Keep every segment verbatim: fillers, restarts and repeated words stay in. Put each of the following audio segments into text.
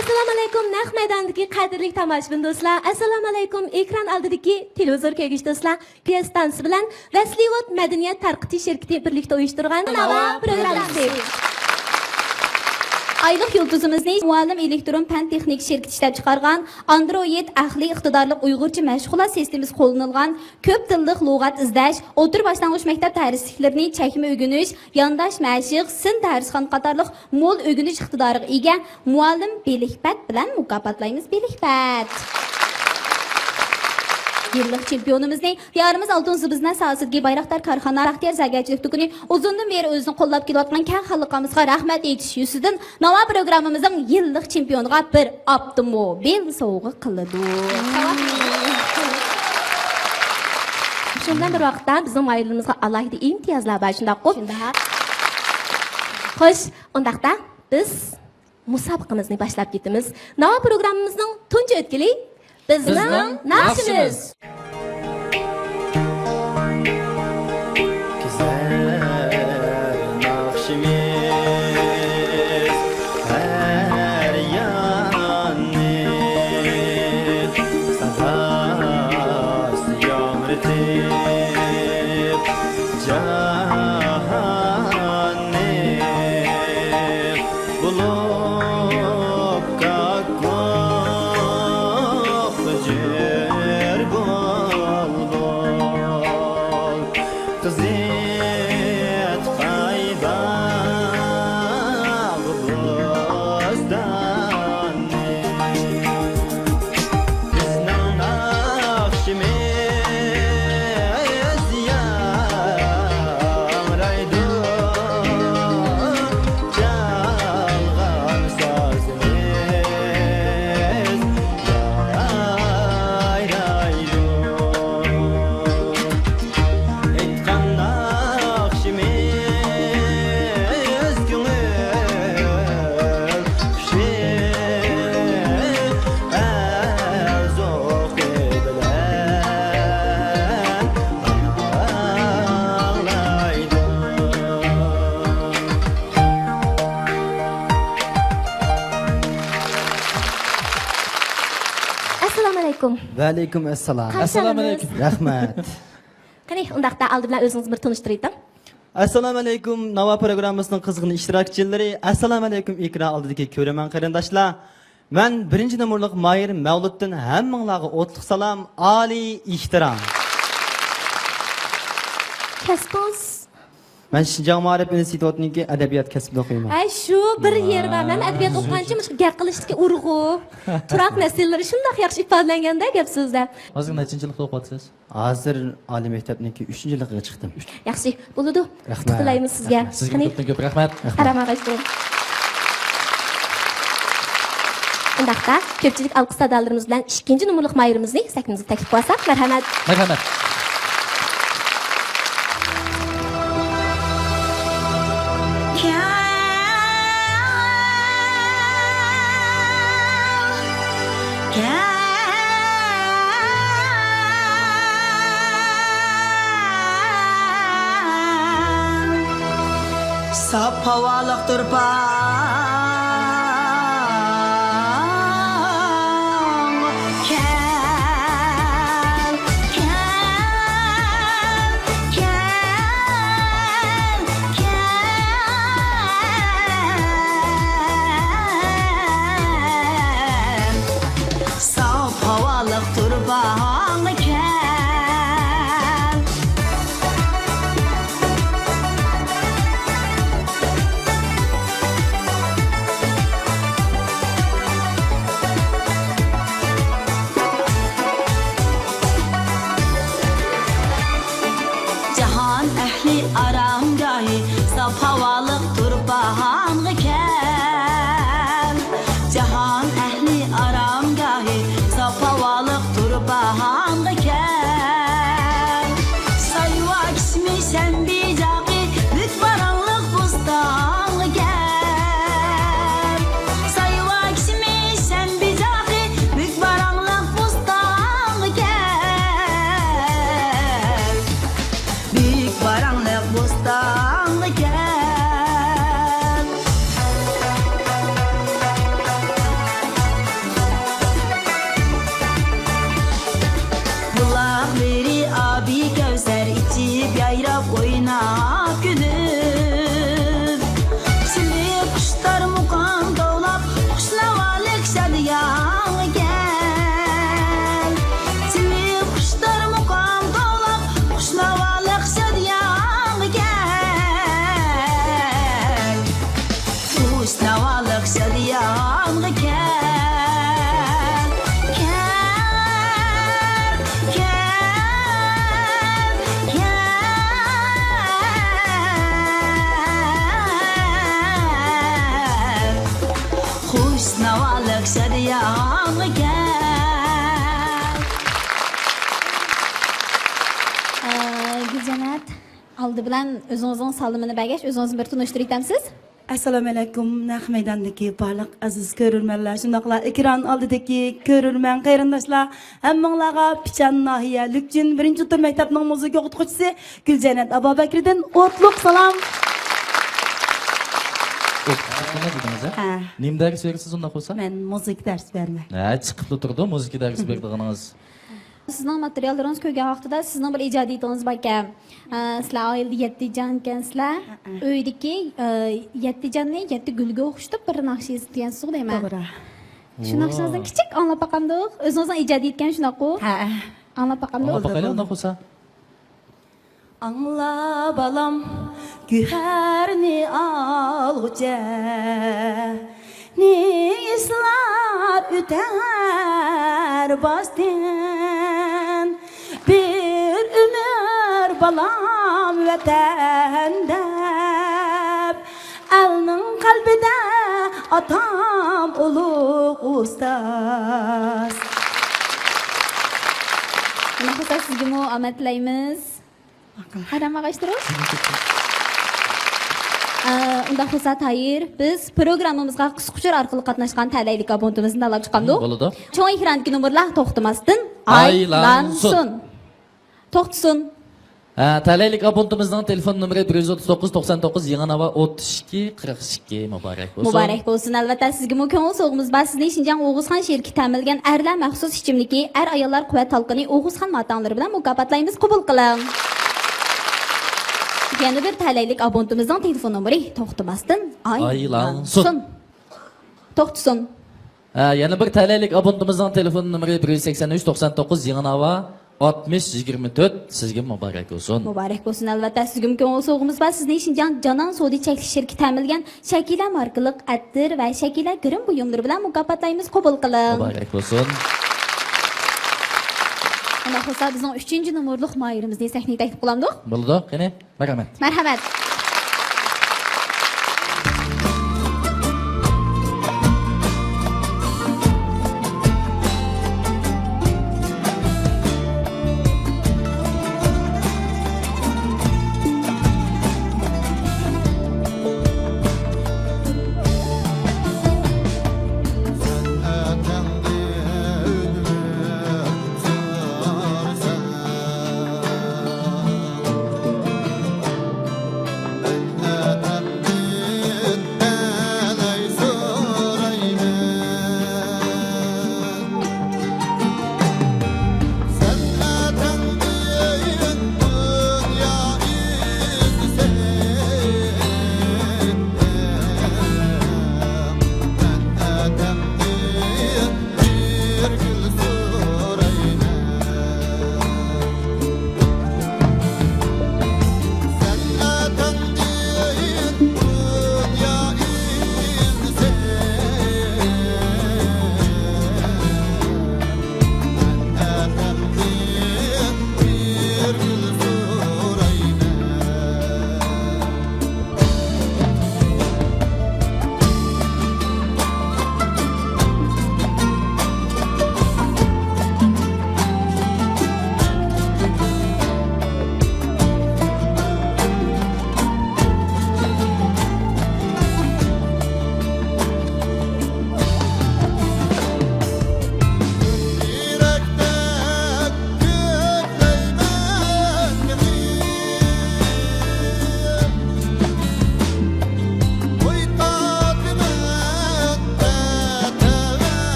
ئەسسالامۇئەلەيكۇم، نەق مەيداندىكى قەدىرلىك تاماشىبىن دوستلار. ئەسسالامۇئەلەيكۇم، ئېكران ئالدىدىكى تېلېۋىزور كۆرگۈچى دوستلار. پىياس تانسى بىلەن ۋەسلىۋۇد مەدەنىيەت تارقىتىش شىركىتى بىرلىكتە ئۇيۇشتۇرغان ناۋا پروگراممىسى. ئايلىق يۇلتۇزىمىزنى مۇئەللىم ئېلېكترون پەن تېخنىكا شىركىتى ئىشلەپچىقارغان ئاندرويىد ئەقلىي ئىقتىدارلىق ئۇيغۇرچە مەشغۇلات سىستېمىسى قوللىنىلغان كۆپ تىللىق لۇغەت ئىزدەش، ئوتتۇرا باشلانغۇچ مەكتەپ دەرسلىكلىرىنى چەكمە ئۆگىنىش، يانداش مەشىق، سىن دەرسخانا قاتارلىق مول ئۆگىنىش ئىقتىدارىغا ئىگە مۇئەللىم بىلىكبەت بىلەن مۇكاپاتلايمىز، بىلىكبەت. يىللىق چېمپىيونىمىزنى دىيارىمىز ئالتۇن زىبۇ زىننەت ساھەسىدىكى بايراقدار كارخانا بەختىيار زەرگەرچىلىك دۇكىنى ئۇزۇندىن بېرى ئۆزىنى قوللاپ كېلىۋاتقان كەڭ خەلقىمىزغا رەھمەت ئېيتىش يۈزىسىدىن ناۋا پروگراممىمىزنىڭ يىللىق چېمپىيونىغا بىر ئاپتوموبىل سوۋغا قىلىدۇ. شۇنىڭ بىلەن بىر ۋاقىتتا بىزنىڭ ماھىرلىرىمىزغا ئالاھىدە ئىمتىيازلار بار، شۇنداققۇ؟ شۇنداق. خوش، ئۇنداقتا بىز مۇسابىقىمىزنى باشلاپ كېتىمىز. ناۋا پروگراممىمىزنىڭ تۇنجى ئۆتكىلى بىزنىڭ بىزنىڭ ناخشىمىز. ناخشىمىز. كېزەر ناخشىمىز ھەر ياننى، ساداسى ياڭرىتىپ جاھاننى. بولۇپ كاككۇك جۆر بۇلبۇل، قىزىتقاي باغ بوستاننى. بىزنىڭ ناخشىمىز ياڭرايدۇ، چالغان سازىمىز يايرايدۇ. ئېيتقان ناخشىمىز كۆڭۈل خۇشى ئەرزۇقى بىلەن ئاڭلايدۇ. ئەسسالامۇئەلەيكۇم. ۋەئەلەيكۇم ئەسسالام. قارشى ئالىمىز. ئەسسالامۇئەلەيكۇم. رەھمەت. قېنى، ئۇنداقتا ئالدى بىلەن ئۆزىڭىزنى بىر تونۇشتۇرۇۋېتىڭ. ئەسسالامۇئەلەيكۇم، ناۋا پروگراممىسىنىڭ قىزغىن ئىشتىراكچىلىرى، ئەسسالامۇئەلەيكۇم، ئېكران ئالدىدىكى كۆرۈرمەن قېرىنداشلار. مەن بىرىنچى نومۇرلۇق ماھىر مەۋلۇتتىن ھەممىڭلارغا ئوتلۇق سالام، ئالىي ئېھتىرام. كەسپىڭىز؟ مەن شىنجاڭ مائارىپ ئىنستىتۇتىنىڭكى ئەدەبىيات كەسپىدە ئوقۇيمەن. ھەي، شۇ بىر يېرى بار. مەن ئەدەبىيات ئوقۇغانچە مۇشۇ گەپ قىلىشتىكى ئۇرغۇ، تۇراق مەسىلىلىرى شۇنداق ياخشى ئىپادىلەنگەندە گەپ سۆزدە. ھازىر نەچچىنچى يىللىقتا ئوقۇۋاتىسىز؟ ھازىر ئالىي مەكتەپنىڭكى ئۈچىنچى يىللىقىغا چىقتىم. ياخشى، بولىدۇ. رەھمەت. ئۇتۇق تىلەيمىز سىزگە. رەھمەت. سىزگە قېنى. كۆپتىن كۆپ رەھمەت. رەھمەت. ئۇنداقتا، كۆپچىلىك ئالقىش سادالىرىمىز بىلەن ئىككىنچى نومۇرلۇق ماھىرىمىزنى سەھنىمىزگە تەكلىپ قىلساق، مەرھەمەت. مەرھەمەت. ساپ ھاۋالىق تۇرپان. كەل، كەل، كەل، كەل. ساپ ھاۋالىق تۇرپانغا كەل. ناۋالىق شادىيانغا كەل، كەل، كەل، كەل. خۇش ناۋالىق شادىيانغا كەل. ئە، گۈلجەننەت، ئالدى بىلەن ئۆزىڭىزنىڭ سالىمىنى بەرگەچ، ئۆزىڭىزنى بىر تونۇشتۇرۇۋېتەمسىز؟ ئەسسالامۇ ئەلەيكۇم، نەق مەيداندىكى بارلىق ئەزىز كۆرۈرمەنلەر، شۇنداقلا ئېكران ئالدىدىكى كۆرۈرمەن قېرىنداشلار، ھەممىڭلارغا پىچان ناھىيە لۈكچۈن بىرىنچى ئوتتۇرا مەكتەپنىڭ مۇزىكا ئوقۇتقۇچىسى گۈلجەننەت ئابابەكرىدىن ئوتلۇق سالام. ئوقۇتقۇچى دېدىڭىز، ھە؟ ھە. نېمە دەرس بېرىسىز ئۇنداق بولسا؟ مەن مۇزىكا دەرس بېرىمەن. ھە، چىقىپلا تۇرىدۇ، مۇزىكا دەرس بېرىدىغىنىڭىز. سىزنىڭ ماتېرىياللىرىڭىزنى كۆرگەن ۋاقتىدا سىزنىڭ بىر ئىجادىيىتىڭىز باركەن. ئە، سىلەر ئائىلىدە يەتتە جانكەنسىلەر. ھەئە. ئۆيدىكى، ئە، يەتتە جاننى يەتتە گۈلگە ئوخشىتىپ بىر ناخشا يېزىپتىكەنسىزغۇ دەيمەن. توغرا. شۇ ناخشىڭىزنى ۋاھ. كىچىك ئاڭلاپ باقامدۇق؟ ئۆزىڭىزنىڭ ئىجادىيىتىكەن شۇنداققۇ؟ ھەئە. ئاڭلاپ باقامدۇق؟ ئاڭلاپ باقايلى، ئۇنداق بولسا. ئاڭلا بالام، گۆھەرنى ئالغۇچە، نېسىلار ئۆتەر باستىن. بىر ئۆمۈر بالام ۋەتەن دەپ، ئەلنىڭ قەلبىدە ئاتام ئۇلۇغ ئۇستاز. ئۇنداق بولسا سىزگىمۇ ئامەت تىلەيمىز. ئارام ئاغاچ تۇرۇپ. ئە، ئۇنداق بولسا تايىر، بىز پروگراممىمىزغا قىسقا ئۇچۇر ئارقىلىق قاتناشقان تەلەيلىك ئابونتىمىزنى تاللاپ چىقامدۇق؟ بولىدۇ. چوڭ ئېكراندىكى نومۇرلار توختىماستىن ئايلانسۇن. ئايلانسۇن. توختىسۇن. ھە، تەلەيلىك ئابونتىمىزنىڭ تېلېفون نومۇرى بىر يۈز ئوتتۇز توققۇز، توقسان توققۇز، يېڭى ناۋا، ئوتتۇز ئىككى، قىرىق ئىككى. مۇبارەك بولسۇن. مۇبارەك بولسۇن. ئەلۋەتتە، سىزگىمۇ كۆڭۈل سوۋغىمىز بار. سىزنى شىنجاڭ ئوغۇزخان شېرىكى تەمىنلىگەن ئەرلەر مەخسۇس ئىچىملىكى، ئەر ئاياللار قۇۋۋەت تالقىنى ئوغۇزخان ماتاڭلىرى بىلەن مۇكاپاتلايمىز. قوبۇل قىلىڭ. يەنە بىر تەلەيلىك ئابونتىمىزنىڭ تېلېفون نومۇرى توختىماستىن ئايلانسۇن. ئايلانسۇن. توختىسۇن. ھە، يەنە بىر تەلەيلىك ئابونتىمىزنىڭ تېلېفون نومۇرى بىر يۈز سەكسەن ئۈچ، توقسان توققۇز، يېڭى ناۋا، ئاتمىش، يىگىرمە تۆت. سىزگە مۇبارەك بولسۇن. مۇبارەك بولسۇن. ئەلۋەتتە، سىزگىمۇ كۆڭۈل سوۋغىمىز بار. سىزنى شىنجاڭ جانان سودا چەكلىك شىركىتى تەمىنلىگەن شەكىلە ماركىلىق ئەتىر ۋە شەكىلە گىرىم بۇيۇملىرى بىلەن مۇكاپاتلايمىز. قوبۇل قىلىڭ. مۇبارەك بولسۇن. ئۇنداق بولسا، بىزنىڭ ئۈچىنچى نومۇرلۇق ماھىرىمىزنى سەھنىگە تەكلىپ قىلامدۇق؟ بولىدۇ، قېنى. مەرھەمەت. مەرھەمەت.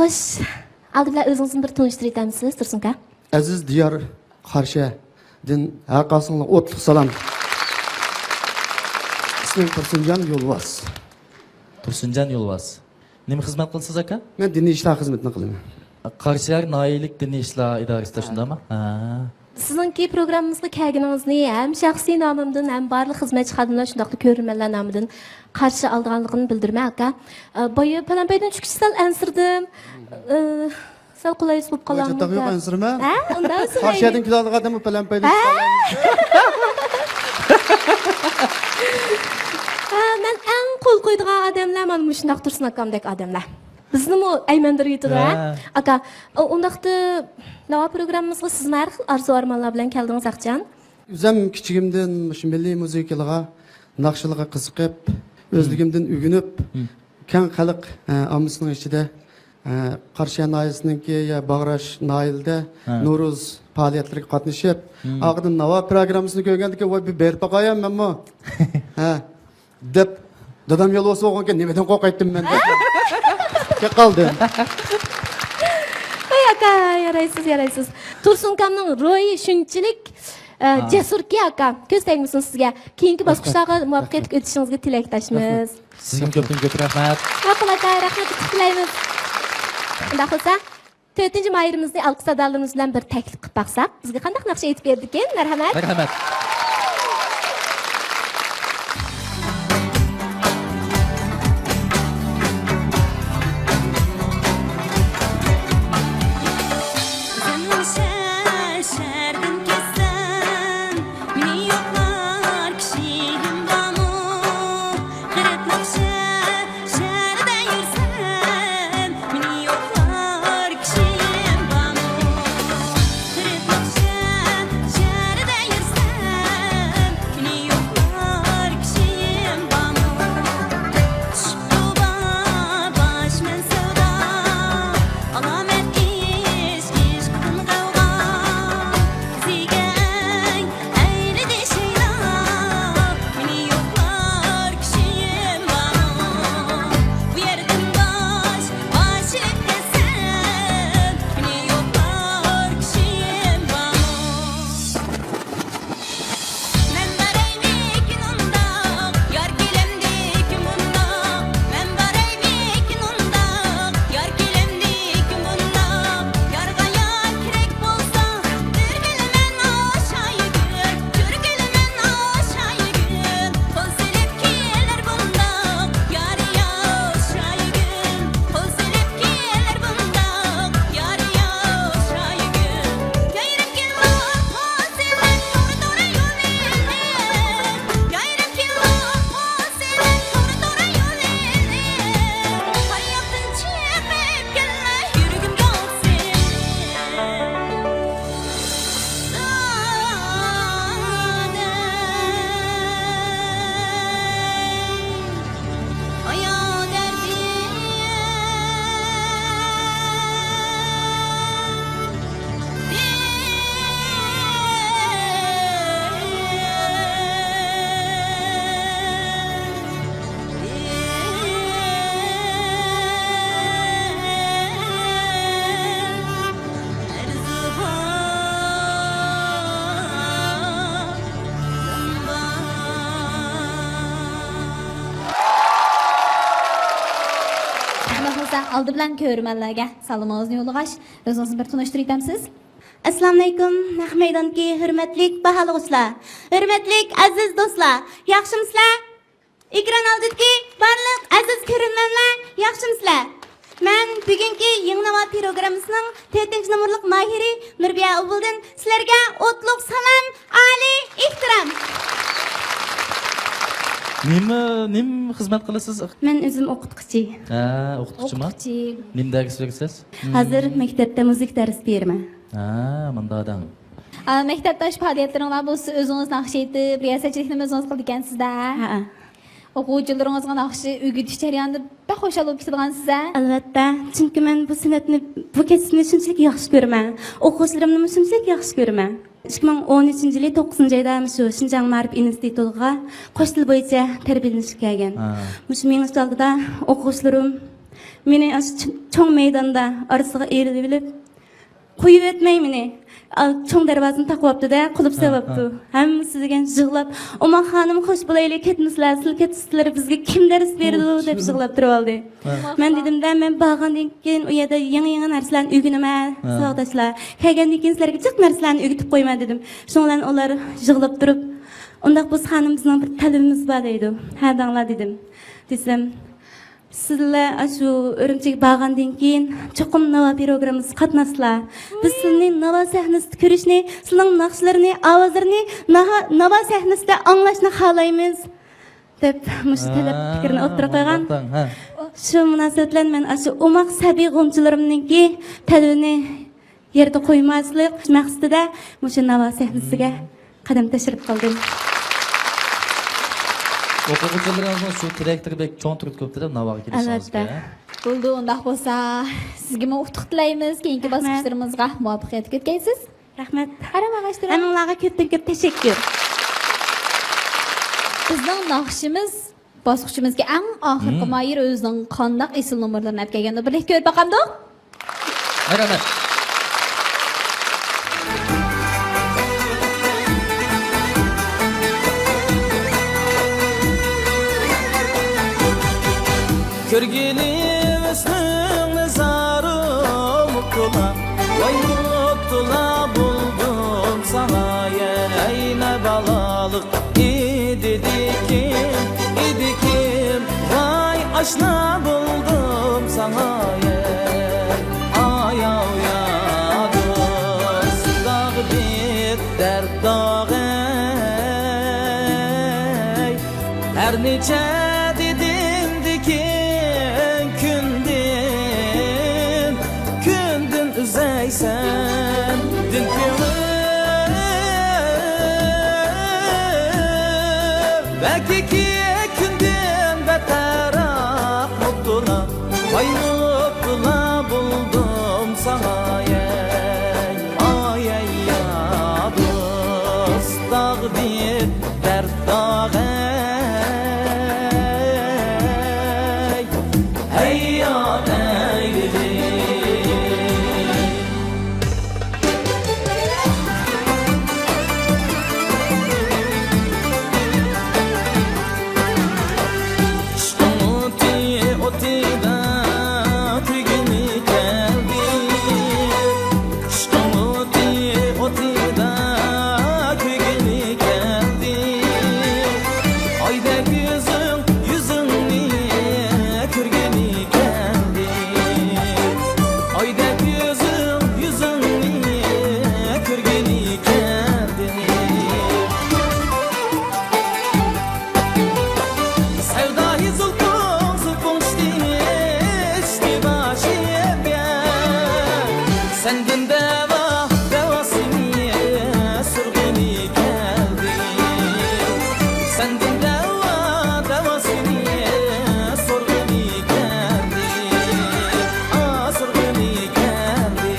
خوش، ئالدى بىلەن ئۆزىڭىزنى بىر تونۇشتۇرۇۋېتەمسىز، تۇرسۇنكا؟ ئەزىز دىيار قارشىدىن ھەر قايسىڭلارغا ئوتلۇق سالام. ئىسمىم تۇرسۇنجان يولۋاس. تۇرسۇنجان يولۋاس. نېمە خىزمەت قىلىسىز، ئاكا؟ مەن دىنىي ئىشلار خىزمىتىنى قىلىمەن. قاراشيەر ناھىيەلىك دىنىي ئىشلار ئىدارىسىدا، شۇنداقمۇ؟ ھە. سىزنىڭكى پروگراممىمىزغا كەلگىنىڭىزنى ھەم شەخسىي نامىمدىن، ھەم بارلىق خىزمەتچى خادىملار، شۇنداقلا كۆرۈرمەنلەر نامىدىن قارشى ئالىدىغانلىقىنى بىلدۈرىمەن، ئاكا. ئە، بايا پەلەمپەيدىن چۈشكىچە سەل ئەنسىرىدىم. ئە، سەل قولايسىز بولۇپ قالامدۇ؟ چاتاق يوق، ئەنسىرىمە. ھە، ئۇنداق ئەنسىرىمەيلى. قارشى يەردىن كېلىۋاتقان ئادەم بۇ پەلەمپەيدە. ھە؟ ھە، مەن ئەڭ قول قويىدىغان ئادەملەر مانا مۇشۇنداق تۇرسۇن ئاكامدەك ئادەملەر. بىزنىمۇ ئەيمەندۈرۈۋېتىدۇ، ھە؟ ھە. ئاكا، ئۇ-، ئۇنداقتا ناۋا پروگراممىمىزغا سىزمۇ ھەر خىل ئارزۇ-ئارمانلار بىلەن كەلدىڭىز، ئاكىجان. ئۆزۈم كىچىكىمدىن مۇشۇ مىللىي مۇزىكىلىغا، ناخشىلارغا قىزىقىپ، مم. ئۆزلۈكۈمدىن ئۆگىنىپ، مم. كەڭ خەلق، ئە، ئاممىسىنىڭ ئىچىدە، ئە، قاراشيەر ناھىيەسىنىڭكى يا باغراش ناھىيەلىرىدە ھە. نورۇز پائالىيەتلىرىگە قاتنىشىپ، مم. ئارقىدىن ناۋا پروگراممىسىنى كۆرگەندىكىن، ۋاي، بىر بېرىپ باقايا مەنمۇ. ھە. دەپ، دادام يولۋاس بولغانكەن، نېمىدىن قورقايتتىم مەن دەپ. كەپ قالدىم. ۋاي ئاكا، يارايسىز، يارايسىز. تۇرسۇنكامنىڭ روھى شۇنچىلىك، ئە، ھا. جەسۇركى، ئاكا. كۆز تەگمىسۇن سىزگە. كېيىنكى باسقۇچلارغا مۇۋەپپەقىيەتلىك ئۆتۈشىڭىزگە تىلەكداشمىز. سىزگىمۇ كۆپتىن كۆپ رەھمەت. ماقۇل ئاكا، رەھمەت، ئۇتۇق تىلەيمىز. ئۇنداق بولسا، تۆتىنچى ماھىرىمىزنى ئالقىش سادالىرىمىز بىلەن بىر تەكلىپ قىلىپ باقساق، بىزگە قانداق ناخشا ئېيتىپ بېرىدىكىن؟ مەرھەمەت. مەرھەمەت. شەھەردىن كەتسەم، مېنى يوقلار كىشىلىرىم بارمۇ؟ غېرىبلىق شەھەردە يۈرسەم، مېنى يوقلار كىشىلىرىم بارمۇ؟ غېرىبلىق شەھەردە يۈرسەم، مېنى يوقلار كىشىلىرىم بارمۇ؟ چۈشۈپتۇ باش مەن سەۋدا، ئالامەت ئىش، ئىشقتىن غەۋغا. ئىزىگە ئەيلىدى شەيلا، مېنى يوقلار كىشىيىم بارمۇ؟ بۇ يەردىن باش، باش ئېلىپ كەتسەم، مېنى يوقلار كىشىيىم بارمۇ؟ مەن بارايمىكىن ئۇنداق، يار كېلەمدىكىن بۇنداق؟ مەن بارايمىكىن ئۇنداق، يار كېلەمدىكىن بۇنداق؟ يارغا يار كېرەك بولسا، تۈرگۈلىمەن ئوشايگۈل، تۈرگۈلىمەن ئوشايگۈل. قول سېلىپ كېلەر بۇنداق، يار يا ئوشايگۈل. قول سېلىپ كېلەر بۇنداق، يار يا ئوشايگۈل. يايرىپ كېلىدۇ قول سېلىپ، تۇرا تۇرا يولىنى. يايرىپ كېلىدۇ قول سېلىپ، تۇرا تۇرا يولىنى. قارا ياقتىن چىقىپ كەلمە، يۈرىكىم يوق سېنىڭ. رەھمەت بولسا، ئالدى بىلەن كۆرۈرمەنلەرگە سالىمىڭىزنى يوللىغاچ، ئۆزىڭىزنى بىر تونۇشتۇرۇۋېتەمسىز؟ ئەسسالامۇئەلەيكۇم، نەق مەيداندىكى ھۆرمەتلىك باھالىغۇچىلار، ھۆرمەتلىك ئەزىز دوستلار، ياخشىمۇسىلەر؟ ئېكران ئالدىدىكى بارلىق ئەزىز كۆرۈرمەنلەر، ياخشىمۇسىلەر؟ مەن بۈگۈنكى يېڭى ناۋا پروگراممىسىنىڭ تۆتىنچى نومۇرلۇق ماھىرى نۇربىيە ئۇبۇلدىن سىلەرگە ئوتلۇق سالام، ئالىي ئېھتىرام! نېمە، نېمە خىزمەت قىلىسىز؟ مەن ئۆزۈم ئوقۇتقۇچى. ھە، ئوقۇتقۇچىما؟ ئوقۇتقۇچى. نېمە دەرس بېرىسىز؟ ھازىر مەكتەپتە مۇزىكا دەرس بېرىمەن. ھە، مۇنداق دەڭ. ئا، مەكتەپداش پائالىيەتلىرىڭلار بولسا ئۆزىڭىز ناخشا ئېيتىپ، رىياسەتچىلىكنىمۇ ئۆزىڭىز قىلىدىكەنسىز-دە. ھەئە. ئوقۇغۇچىلىرىڭىزغا ناخشا ئۆگىتىش جەريانىدا بەك خۇشال بولۇپ كېتىدىغانسىز-ھە؟ ئەلۋەتتە، چۈنكى مەن بۇ سەنئەتنى، بۇ كەسىپنى شۇنچىلىك ياخشى كۆرىمەن، ئوقۇغۇچىلىرىمنىمۇ شۇنچىلىك ياخشى كۆرىمەن. ئىككى مىڭ ئون ئۈچىنچى يىلى توققۇزىنچى ئايدا مۇشۇ شىنجاڭ مائارىپ ئىنستىتۇتىغا قوش تىل بويىچە تەربىيەلىنىشكە كەلگەن. ھە. مۇشۇ مېڭىش ئالدىدا ئوقۇغۇچىلىرىم مېنى ئاشۇ چ-، چوڭ مەيداندا ئارىسىغا ئېلىۋېلىپ، قويۇۋەتمەي مېنى، ئا، چوڭ دەرۋازىنى تاقىۋاپتۇ-دە، قۇلۇپ ھە، سېلىۋاپتۇ. ھە. ھەممىسى دېگەن يىغلاپ، «ئوماق خانىم، خوش بولايلى، كەتمىسىلەر، سىلەر كەتسىلەر بىزگە كىم دەرس بېرىدۇ؟» دەپ يىغلاپ تۇرۇۋالدى. ھە. مەن دېدىم-دە، «مەن بارغاندىن كېيىن ئۇ يەردە يېڭى-يېڭى نەرسىلەرنى ئۆگىنىمەن، ھە. ساۋاقداشلار. كەلگەندىن كېيىن سىلەرگە جىق نەرسىلەرنى ئۆگىتىپ قويىمەن» دېدىم. شۇنىڭ بىلەن ئۇلار يىغلاپ تۇرۇپ، «ئۇنداق بولسا خانىم، بىزنىڭ بىر تەلىپىمىز بار» دەيدۇ. «ھە دەڭلار» دېدىم. دېسەم، «سىلەر ئاشۇ ئۈرۈمچىگە بارغاندىن كېيىن چوقۇم ناۋا پروگراممىسىغا قاتناشسىلا. بىز سىلىنى ناۋا سەھنىسىدە كۆرۈشنى، سىلىنىڭ ناخشىلىرىنى، ئاۋازلىرىنى ناھا-، ناۋا سەھنىسىدە ئاڭلاشنى خالايمىز» دەپ، مۇشۇ تەلەپ پىكىرنى ئوتتۇرىغا قويغان. ھە. شۇ مۇناسىۋەت بىلەن مەن ئاشۇ ئوماق سەبىي غۇنچىلىرىمنىڭكى تەلىپىنى يەردە قويماسلىق مەقسىتىدە مۇشۇ ناۋا سەھنىسىگە قەدەم تەشرىپ قىلدىم. ئوقۇغۇچىلىرىڭىزنىڭ شۇ تىلەكلىرى بەك چوڭ تۈرتكە بولۇپتۇ دەپ ناۋاغا كېلىشىڭىزگە. ئەلۋەتتە. بولدى، ئۇنداق بولسا سىزگىمۇ ئۇتۇق تىلەيمىز. كېيىنكى رەھمەت. باسقۇچلىرىمىزغا مۇۋەپپەقىيەتلىك ئۆتكەيسىز. رەھمەت. ئارام ئاغاشتىرىڭ. ھەممىڭلارغا كۆپتىن كۆپ تەشەككۈر. بىزنىڭ ناخشىمىز باسقۇچىمىزدىكى ئەڭ ئاخىرقى ماھىر ئۆزىنىڭ قانداق ئېسىل نومۇرلىرىنى ئەپ كەلگەندۇ، بىرلىكتە كۆرۈپ باقامدۇق؟ رەھمەت. كۆرگىلى ۋەسلىڭنى زارۇ مۇپتىلا، ۋاي مۇپتىلا بولدۇم ساڭا، ئەي نە بالالىق ئىدىكىم، ئىدىكىم، ۋاي ئاشنا بولدۇم ساڭا، ئەي ئاياۋ يا دوست، داغ بىر دەرد داغ، ئەي. ھەر نېچە دېدىم دېگىن كۈندىن، كۈندىن ئۈزەيسەن دىن كۆڭۈل. بەلكى كۈندىن بەتەرراق مۇپتىلا، ۋاي مۇپتىلا بولدۇم ساڭا، ئەي ئاي، ئەي يا دوست، داغ بىر دەرد داغ، ئەي، ھەي يا ئەيلى. ئىشقىڭ ئوتى ئوتىدا كۆيگىنى كەلدى. ئىشقىڭ ئوتى ئوتىدا كۆيگىنى كەلدى. ئايدەك يۈزۈڭ، يۈزۈڭنى كۆرگىنى كەلدى. ئايدەك يۈزۈڭ، يۈزۈڭنى كۆرگىنى كەلدى. سەۋدا زۇلپۇڭ، زۇلپۇڭ چۈشتى، چۈشتى باشىمغا. سەندىن دەۋا، دەۋاسىنى سورىغىنى كەلدى. سەندىن دەۋا، دەۋاسىنى سورىغىنى كەلدى. ئاسرىغىنى كەلدى.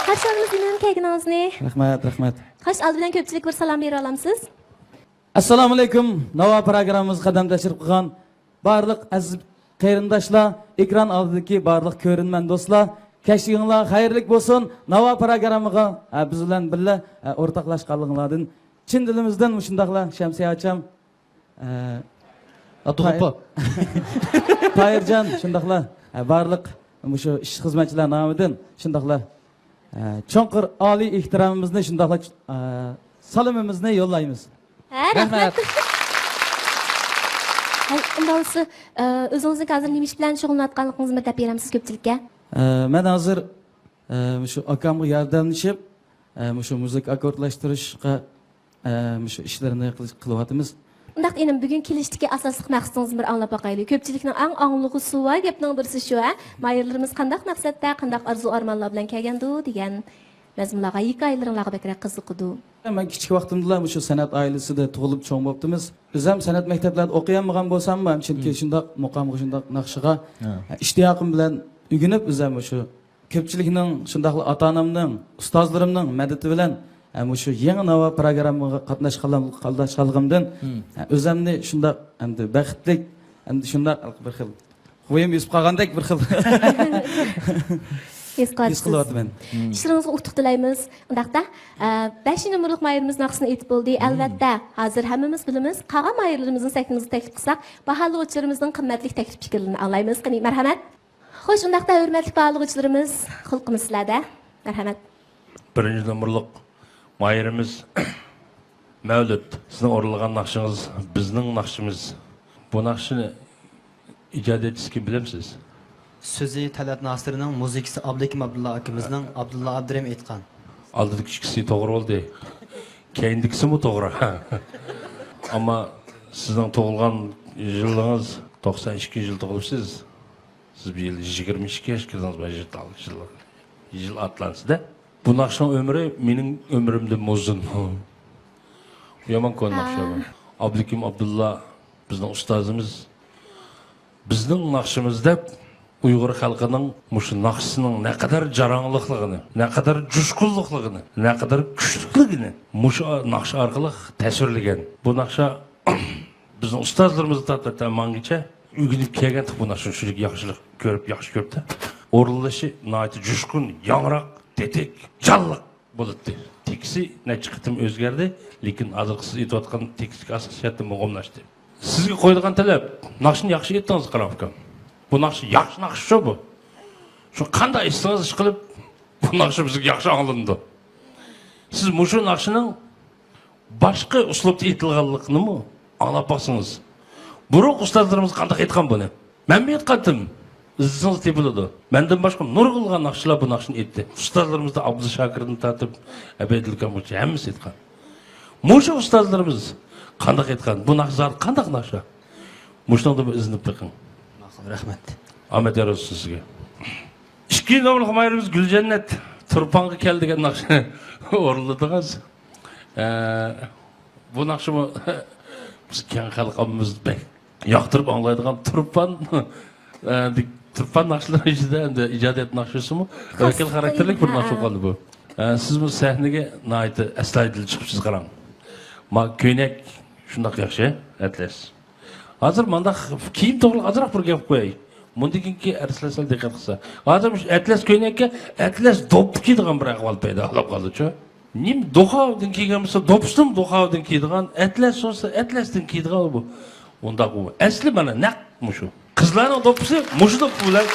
قارشى ئالىمىز ئىنىم كەلگىنىڭىزنى. رەھمەت، رەھمەت. خوش، ئالدى بىلەن كۆپچىلىككە بىر سالام بېرىۋالامسىز؟ ئەسسالامۇئەلەيكۇم. ناۋا پروگراممىمىزغا قەدەم تەشرىپ قىلغان بارلىق ئەزىز قېرىنداشلار، ئېكران ئالدىدىكى بارلىق كۆرۈرمەن دوستلار، كەچلىكىڭلار خەيرلىك بولسۇن. ناۋا پروگراممىغا، ئە، بىز بىلەن بىللە، ئە، ئورتاقلاشقانلىقىڭلاردىن چىن دىلىمىزدىن مۇشۇنداقلا شەمسىيە ئاچام، ئە، ئا، تۇغۇپا. تايىرجان، شۇنداقلا، ئە، بارلىق مۇشۇ ئىشچى خىزمەتچىلەر نامىدىن شۇنداقلا ئە، چوڭقۇر ئالىي ئېھتىرامىمىزنى شۇنداقلا، ئە، سالىمىمىزنى يوللايمىز. ھە، رەھمەت. رەھمەت. ھەي، ئۇنداق بولسا، ئە، ئۆزىڭىزنىڭ ھازىر نېمە ئىش بىلەن شۇغۇللىنىۋاتقانلىقىڭىزنى بىر دەپ بېرەمسىز كۆپچىلىككە؟ ئە، مەن ھازىر، ئە، مۇشۇ ئاكامغا ياردەملىشىپ، ئە، مۇشۇ مۇزىكا ئاككوردلاشتۇرۇشقا، ئە، مۇشۇ ئىشلىرىنى قىلىش-، قىلىۋاتىمىز. ئۇنداق ئىنىم، بۈگۈن كېلىشتىكى ئاساسلىق مەقسىتىڭىزنى بىر ئاڭلاپ باقايلى. كۆپچىلىكنىڭ ئەڭ ئاڭلىغۇسى بار گەپنىڭ بىرسى شۇ، ھە؟ ماھىرلىرىمىز قانداق مەقسەتتە، قانداق ئارزۇ-ئارمانلار بىلەن كەلگەندۇ دېگەن مەزمۇنلارغا، ھېكايىلىرىڭلارغا بەكرەك قىزىقىدۇ. مەن كىچىك ۋاقتىمدىلا مۇشۇ سەنئەت ئائىلىسىدە تۇغۇلۇپ چوڭ بوپتىمىز. ئۆزۈم سەنئەت مەكتەپلەردە ئوقۇيالمىغان بولساممۇ، چۈنكى شۇنداق مۇقامغا، شۇنداق ناخشىغا ئىشتىياقىم بىلەن ئۆگىنىپ، ئۆزۈم مۇشۇ كۆپچىلىكنىڭ، شۇنداقلا ئاتا-ئانامنىڭ، ئۇستازلىرىمنىڭ مەدىتى بىلەن ھە، مۇشۇ يېڭى ناۋا پروگراممىغا قاتناشقانلىقىمدىن، ھە، ئۆزۈمنى شۇنداق ئەمدى بەختلىك، ئەمدى شۇنداق بىر خىل بويۇم ئۆسۈپ قالغاندەك بىر خىل ھېس ھېس قىلىۋاتىمەن. ئىشلىرىڭىزغا ئۇتۇق تىلەيمىز. ئۇنداقتا، ئە، بەشىنچى نومۇرلۇق ماھىرىمىز ناخشىسىنى ئېيتىپ بولدى. ئەلۋەتتە، ھازىر ھەممىمىز بىلىمىز، قالغان ماھىرلىرىمىزنى سەھنىمىزگە تەكلىپ قىلساق، باھالىغۇچىلىرىمىزنىڭ قىممەتلىك تەكلىپ پىكىرلىرىنى ئاڭلايمىز. قېنى، مەرھەمەت. خوش، ئۇنداقتا ھۆرمەتلىك باھالىغۇچىلىرىمىز، قۇلىقىمىز سىلەردە. مەرھەمەت. بىرىنچى نومۇرلۇق ماھىرىمىز مەۋلۇت، سىزنىڭ ئورۇنلىغان ناخشىڭىز بىزنىڭ ناخشىمىز. بۇ ناخشىنى ئىجادىيەتچىسى كىم، بىلەمسىز؟ سۆزى تەلئەت ناسىرنىڭ، مۇزىكىسى ئابلىكىم ئابدۇللا ئاكىمىزنىڭ، ئابدۇللا ئابدۇرېھىم ئېيتقان. ئالدىدىكى ئىككىسى توغرا بولدى. كەينىدىكىسىمۇ توغرا. ئەمما سىزنىڭ تۇغۇلغان يىلىڭىز، توقسان ئىككىنچى يىل تۇغۇلۇپسىز. سىز بۇ يىل يىگىرمە ئىككى ياشقا كىردىڭىز، يىل، يىل ئاتلاندى سىزدە. بۇ ناخشىنىڭ ئۆمرى مېنىڭ ئۆمرۈمدىنمۇ ئۇزۇن. يامان كونا ناخشا بۇ. ئابلىكىم ئابدۇللا بىزنىڭ ئۇستازىمىز. بىزنىڭ ناخشىمىز دەپ ئۇيغۇر خەلقىنىڭ مۇشۇ ناخشىسىنىڭ نەقەدەر جاراڭلىقلىقىنى، نەقەدەر جۇشقۇنلۇقلۇقىنى، نەقەدەر كۈچلۈكلۈكىنى مۇشۇ ناخشا ئارقىلىق تەسۋىرلىگەن. بۇ ناخشا بىزنىڭ ئۇستازلىرىمىز تارتىپ ماڭغىچە ئۆگىنىپ كەلگەنتۇق بۇ ناخشىنى، شۇنچىلىك ياخشىلىق كۆرۈپ، ياخشى كۆرۈپ-تە. ئورۇنلىشى ناھايىتى جۇشقۇن، ياڭراق، تېتىك، جانلىق بولاتتى. تېكىستى نەچچە قېتىم ئۆزگەردى، لېكىن ھازىرقى سىز ئېيتىۋاتقان تېكىستىكى ئاساسىي شەرتتە مۇقىملاشتى. سىزگە قويىدىغان تەلەپ، ناخشىنى ياخشى ئېيتتىڭىز، قاراپ ئۇكام. بۇ ناخشا ياخشى ناخشىچۇ بۇ. شۇ قانداق ئېيتسىڭىز ئىشقىلىپ، بۇ ناخشا بىزگە ياخشى ئاڭلىنىدۇ. سىز مۇشۇ ناخشىنىڭ باشقا ئۇسلۇبتا ئېيتىلغانلىقىنىمۇ ئاڭلاپ باقسىڭىز. بۇرۇنقى ئۇستازلىرىمىز قانداق ئېيتقان بۇنى؟ مەنمۇ ئېيتقانتىم. ئىزدىسىڭىز تېپىلىدۇ. مەندىن باشقا نۇرغۇنلىغان ناخشىچىلار بۇ ناخشىنى ئېيتتى. ئۇستازلىرىمىزدا ئابدۇشاكىردىن تارتىپ ئەبەيدىل ئاكامغىچە ھەممىسى ئېيتقان. مۇشۇ ئۇستازلىرىمىز قانداق ئېيتقان؟ بۇ ناخشا زادى قانداق ناخشا؟ مۇشۇنىڭدىن بىر ئىزدىنىپ بېقىڭ. ماقۇل، رەھمەت. ئامەت يار بولسۇن سىزگە. ئىككىنچى نومۇرلۇق ماھىرىمىز گۈلجەننەت تۇرپانغا كەل دېگەن ناخشىنى ئورۇنلىدىڭىز. ئە، بۇ ناخشىمۇ بىز كەڭ خەلق ئاممىمىز بەك ياقتۇرۇپ ئاڭلايدىغان تۇرپان، ئە، دىك-، تۇرپان ناخشىلىرى ئىچىدە ئەمدى ئىجادىيەت ناخشىسىمۇ ۋەكىل خاراكتېرلىك بىر ناخشا بولۇپ قالدى بۇ. ئە، سىزمۇ سەھنىگە ناھايىتى ئەستايىدىل چىقىپسىز، قاراڭ. ما كۆينەك شۇنداق ياخشى، ئەتلەس. ھازىر مانداق كىيىم توغرىلىق ئازراق بىر گەپ قوياي. مۇندىن كېيىنكى ئەرسلەر سەل دىققەت قىلسا. ھازىر مۇشۇ ئەتلەس كۆينەككە ئەتلەس دوپپا كىيىدىغان بىر ئەھۋال پەيدا بولۇپ قالدىچۇ. نېمە، دوخاۋدىن كىيگەن بولسا، دوپپىسىنىمۇ دوخاۋدىن كىيىدىغان، ئەتلەس بولسا، ئەتلەستىن كىيىدىغان بۇ. ئۇنداق ئۇ. ئەسلى مانا نەق مۇشۇ. قىزلارنىڭ دوپپىسى مۇشۇ دوپپا بىلەن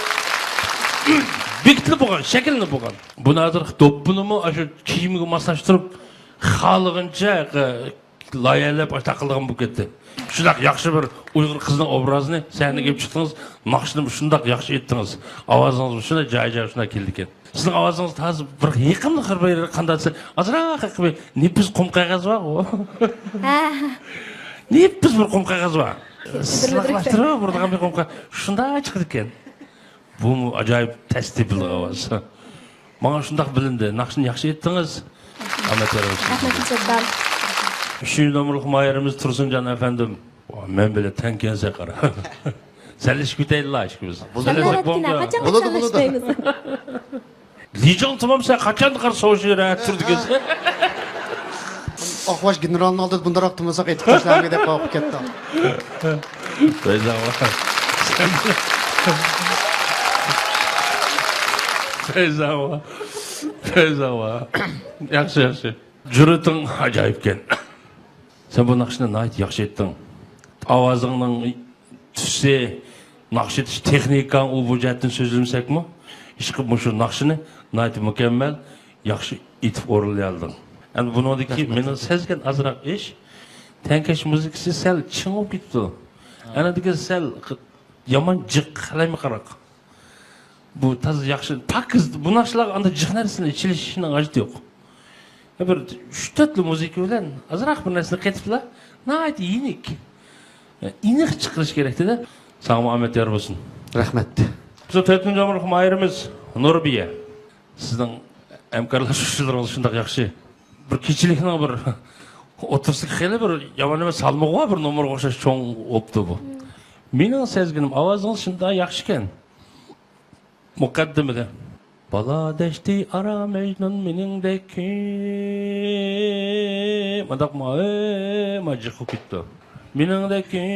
بېكىتىلىپ بولغان، شەكىللىنىپ بولغان. بۇنى ھازىر دوپپىنىمۇ ئاشۇ كىيىمگە ماسلاشتۇرۇپ، خالىغىنىچە، لايىھەلەپ تاقىلىدىغان بولۇپ كەتتى. شۇنداق ياخشى بىر ئۇيغۇر قىزىنىڭ ئوبرازىنى سەھنىگە ئېلىپ چىقتىڭىز، ناخشىنى شۇنداق ياخشى ئېيتتىڭىز، ئاۋازىڭىز شۇنداق جايى جايى شۇنداق كېلىدىكەن. سىزنىڭ ئاۋازىڭىز تازا بىر يېقىملىق، بىر قانداق دېسە، ئازراق بىر نېپىز قۇم قەغەز بار غۇ. ھە. نېپىز بىر قۇم قەغەز بار. سىلاقلاشتۇرۇپ ئۇرىدىغان بىر قۇم قەغەز. شۇنداق چىقىدىكەن. بۇمۇ ئاجايىپ تەس تېپىلغان ئاۋاز. ماڭا شۇنداق بىلىندى. ناخشىنى ياخشى ئېيتتىڭىز. ئامەت يار بولسۇن. رەھمەت، جاپپار. ئۈچىنچى نومۇرلۇق ماھىرىمىز تۇرسۇنجان ئەپەندىم. مەن بىلەن تەڭ كەلسە قارا. سەنلىشىپ كېتەيلىلا ئىككىمىز. بولىدۇ، بولىدۇ. قاچان بولىدۇ، بولىدۇ. لىجاڭ تۇمام سەن قاچان قار سوشى رەت تۇردى كەلسە. ئاقباش گېنېرالنىڭ ئالدىدا بۇنداقراق تۇمىساق ئېتىپ تاشلارمىدى دەپ قورقۇپ كەتتى. فەيزاۋا. فەيزاۋا. فەيزاۋا. ياخشى، ياخشى. جۈرئىتىڭ ئاجايىپكەن. سەن بۇ ناخشىنى ناھايىتى ياخشى ئېيتتىڭ. ئاۋازىڭنىڭ تۈسى، ناخشا ئېيتىش تېخنىكاڭ، ئۇ بۇ جەھەتتىن سۆزلىمىسەكمۇ، ئىشقىلىپ مۇشۇ ناخشىنى ناھايىتى مۇكەممەل، ياخشى ئېيتىپ ئورۇنلىيالدىڭ. ئەمدى بۇنىڭدىكى مېنىڭ سەزگەن ئازراق ئىش، تەڭكەش مۇزىكىسى سەل چىڭ بولۇپ كېتىپتۇ. ئەنە دېگەن سەل يامان جىق، قالايمىقانراق. بۇ تازا ياخشى، پاكىز، بۇ ناخشىلارغا ئانداق جىق نەرسىنى چېلىشىشنىڭ ھاجىتى يوق. بىر ئۈچ تۆتلا مۇزىكا بىلەن ئازراق بىر نەرسىنى قېتىپلا، ناھايىتى يېنىك، ئېنىق چىقىرىش كېرەكتى-دە. ساڭىمۇ ئامەت يار بولسۇن. رەھمەت. بىزنىڭ تۆتىنچى نومۇرلۇق ماھىرىمىز نۇربىيە. سىزنىڭ ھەمكارلاشقۇچىلىرىڭىز شۇنداق ياخشى. بىر كېچىلىكنىڭ بىر ئوتتۇرىسىدىكى خېلى بىر يامان ئەمەس سالمىقى بار، بىر نومۇرغا ئوخشاش چوڭ بوپتۇ بۇ. مېنىڭ سەزگىنىم، ئاۋازىڭىز شۇنداق ياخشىكەن. مۇقەددىمىدە بالا دەشتى ئارا مەجنۇن مېنىڭدەك كىم؟ مانداقمۇ؟ ئەي، ما جىق بولۇپ كېتىپتۇ. مېنىڭدەك كىم؟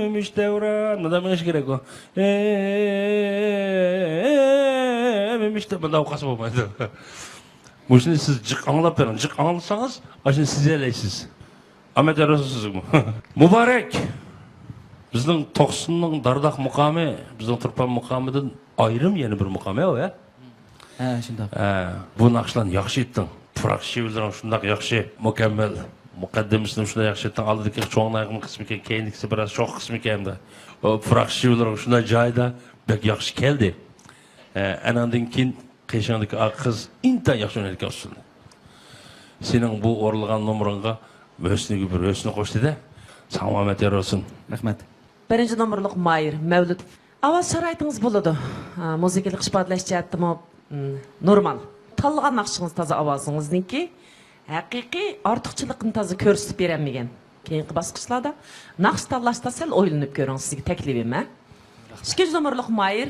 ئەمىش دەۋران. مانداق مېڭىش كېرەك ئۇ. ئەمىشتە مانداق ئوقۇسا بولمايدۇ. مۇشۇنى سىز جىق ئاڭلاپ بېرىڭ. جىق ئاڭلىسىڭىز، ئاشۇنى سىزەلەيسىز. ئامەت يار بولسۇن سىزگىمۇ. مۇبارەك! بىزنىڭ توقسۇننىڭ دارداق مۇقامى، بىزنىڭ تۇرپان مۇقامىدىن ئايرىم يەنە بىر مۇقام، ھە، ئۇ، ھە؟ ھە، شۇنداق. ھە، بۇ ناخشىلارنى ياخشى ئېيتتىڭ. پۇراق شېۋىلىرىڭ شۇنداق ياخشى، مۇكەممەل. مۇقەددىمىسىنى شۇنداق ياخشى ئېيتتىڭ. ئالدىدىكى چوڭ ناخشىنىڭ قىسمىكەن، كەينىدىكىسى بىراز شوخ قىسمىكەن ئەمدى. ئۇ پۇراق شېۋىلىرىڭ شۇنداق جايىدا، بەك ياخشى كەلدى. ھە، ئەنەندىن كېيىن قېشىڭدىكى ئاق قىز ئىنتايىن ياخشى ئوينايدىكەن ئۇسسۇلنى. سېنىڭ بۇ ئورۇنلىغان نومۇرۇڭغا ھۆسنىگە بىر ھۆسنى قوشتى-دە. ساڭا ئامەت يار بولسۇن. رەھمەت. بىرىنچى نومۇرلۇق ماھىر مەۋلۇت. ئاۋاز شارائىتىڭىز بولىدۇ. ھە، مۇزىكىلىق ئىپادىلەش جەھەتتىمۇ، م، نورمال. تاللىغان ناخشىڭىز تازا ئاۋازىڭىزنىڭكى ھەقىقىي ئارتۇقچىلىقىنى تازا كۆرسىتىپ بېرەلمىگەن. كېيىنكى باسقۇچلاردا ناخشا تاللاشتا سەل ئويلىنىپ كۆرۈڭ، سىزگە تەكلىپىم، ھە. ئىككىنچى نومۇرلۇق ماھىر